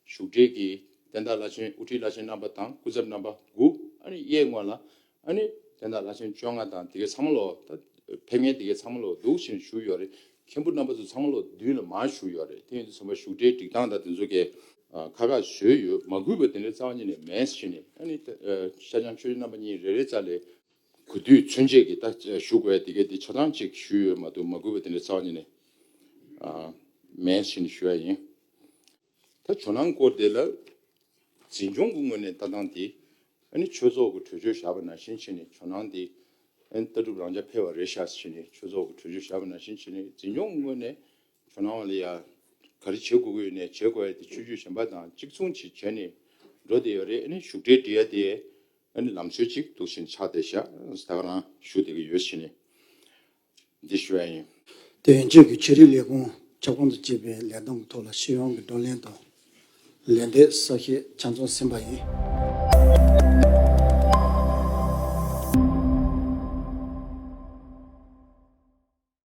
བཞུགས་གྲལ་གྱི་བསྟན་བདག་བླ་ཆེན་དབུ་ཁྲིད་བླ་ཆེན་རྣམ་པ་དང་སྐུ་ཚབ་རྣམ་པ་དགུ་ཨ་ནི་གཡས་ངོས་ལ་ཨ་ནི་བསྟན་བདག་བླ་ཆེན་བཅོ་ལྔ་དང་དེ་གའི་ཚང་མ་ལོ་ད་ཕེབས་མཁན་དེ་གའི་ཚང་མ་ལོ་འདུག་བཞིན་བཞུགས་ཡོད་རེད། མཁན་པོ་རྣམ་པ་ཚོ་ཚང་མ་ལོ་མདུན་ལ་མར་བཞུགས་ཡོད་རེད། དེ་ཡིན་དུས་ཙམ་པ་བཞུགས་གྲལ་སྒྲིག་སྟངས་དང་དེ་ཚོ་གའི་ཨ་ཁག་ཁག་བཟོས་ཡོད། མ་གུས་པ་དེ་འདྲའི་རྩ་བ་ཉིད་ནས་མེད་ཟེར་ནས་ཨ་ནི་ད་ཨ་ཤར་བྱང་ཆོས་རྗེ་རྣམ་པ་གཉིས་རེ་རེ་རྩ་ལས་གུས་འདུད་མཚོན་བྱེད་ཀྱི་ད་ཞུ་དགོས་དེ་གའི་དེ་ཆ་ཚང་གཅིག་ཞུས་ཡོད་མ་གཏོགས་མ་གུས་པ་དེ་འདྲའི་རྩ་བ་ཉིད་ནས་ཨ་མེད་ཟེར་ནས་ཞུ་ཡ་ཡིན། ད་ཇོ་ནང་སྐོར་དེ་ལ་འཛིན་སྐྱོང་གི་ངོས་ནས་ལྟ་སྟངས་དེ་ཨ་ནི་ཆོས་ཚོགས་ཀྱི་གྲོས་ཆོད་བཞག་པ་ནང་བཞིན་བྱས་ནས་ཇོ་ནང་དེ་ཨ་ནི་ལྟ་གྲུབ་རང་འཇགས་ཕེབས་པ་རེད་ཤག་ཟེར་ནས་ཆོས་ཚོགས་ཀྱི་གྲོས་ཆོད་བཞག་པ་ནང་བཞིན་བྱས་ནས་འཛིན་སྐྱོང་གི་ངོས་ནས་ཇོ་ནང་བ་ལ་ཡ་ག་རེ་བྱེད་དགོས་ཀྱི་ཡོད་ནས་བྱེད་དགོས་ཡ་དེ་ཆོས་བརྒྱུད་གཞན་པ་དང་གཅིག་མཚུངས་ཅིག་བྱས་ནས་འགྲོ་བསྡད་ཡོད་རེད། ཨ་ནི་བཞུགས་གྲལ་སྒྲིག་ཡ་དེ་ཨ་ནི་ལམ་སྲོལ་ཅིག་འདུག་བཞིན་ཆགས་བསྡད་ཤག་ད་ག་རང་ཞུ་བསྡད་ཀྱི་ཡོད་ཟེར་ནས། འདི་ཞུ་ཡ་ཡིན། དེ་ཡན་ཆད་ཀྱི་ཆོས་རིག་ལས་ཁུངས་ཁྱབ་ཁོངས་དང་བཅས་པའི་ལས་བསྡོམས་ཀྱི་ཐོག་ལ་སྤྱི་ཡོངས་ཀྱི་བགྲོ་གླེང་དང་ལན་འདེབས་གསལ་བཤད་ཆ་ཚང་ཟིན་པ་ཡིན།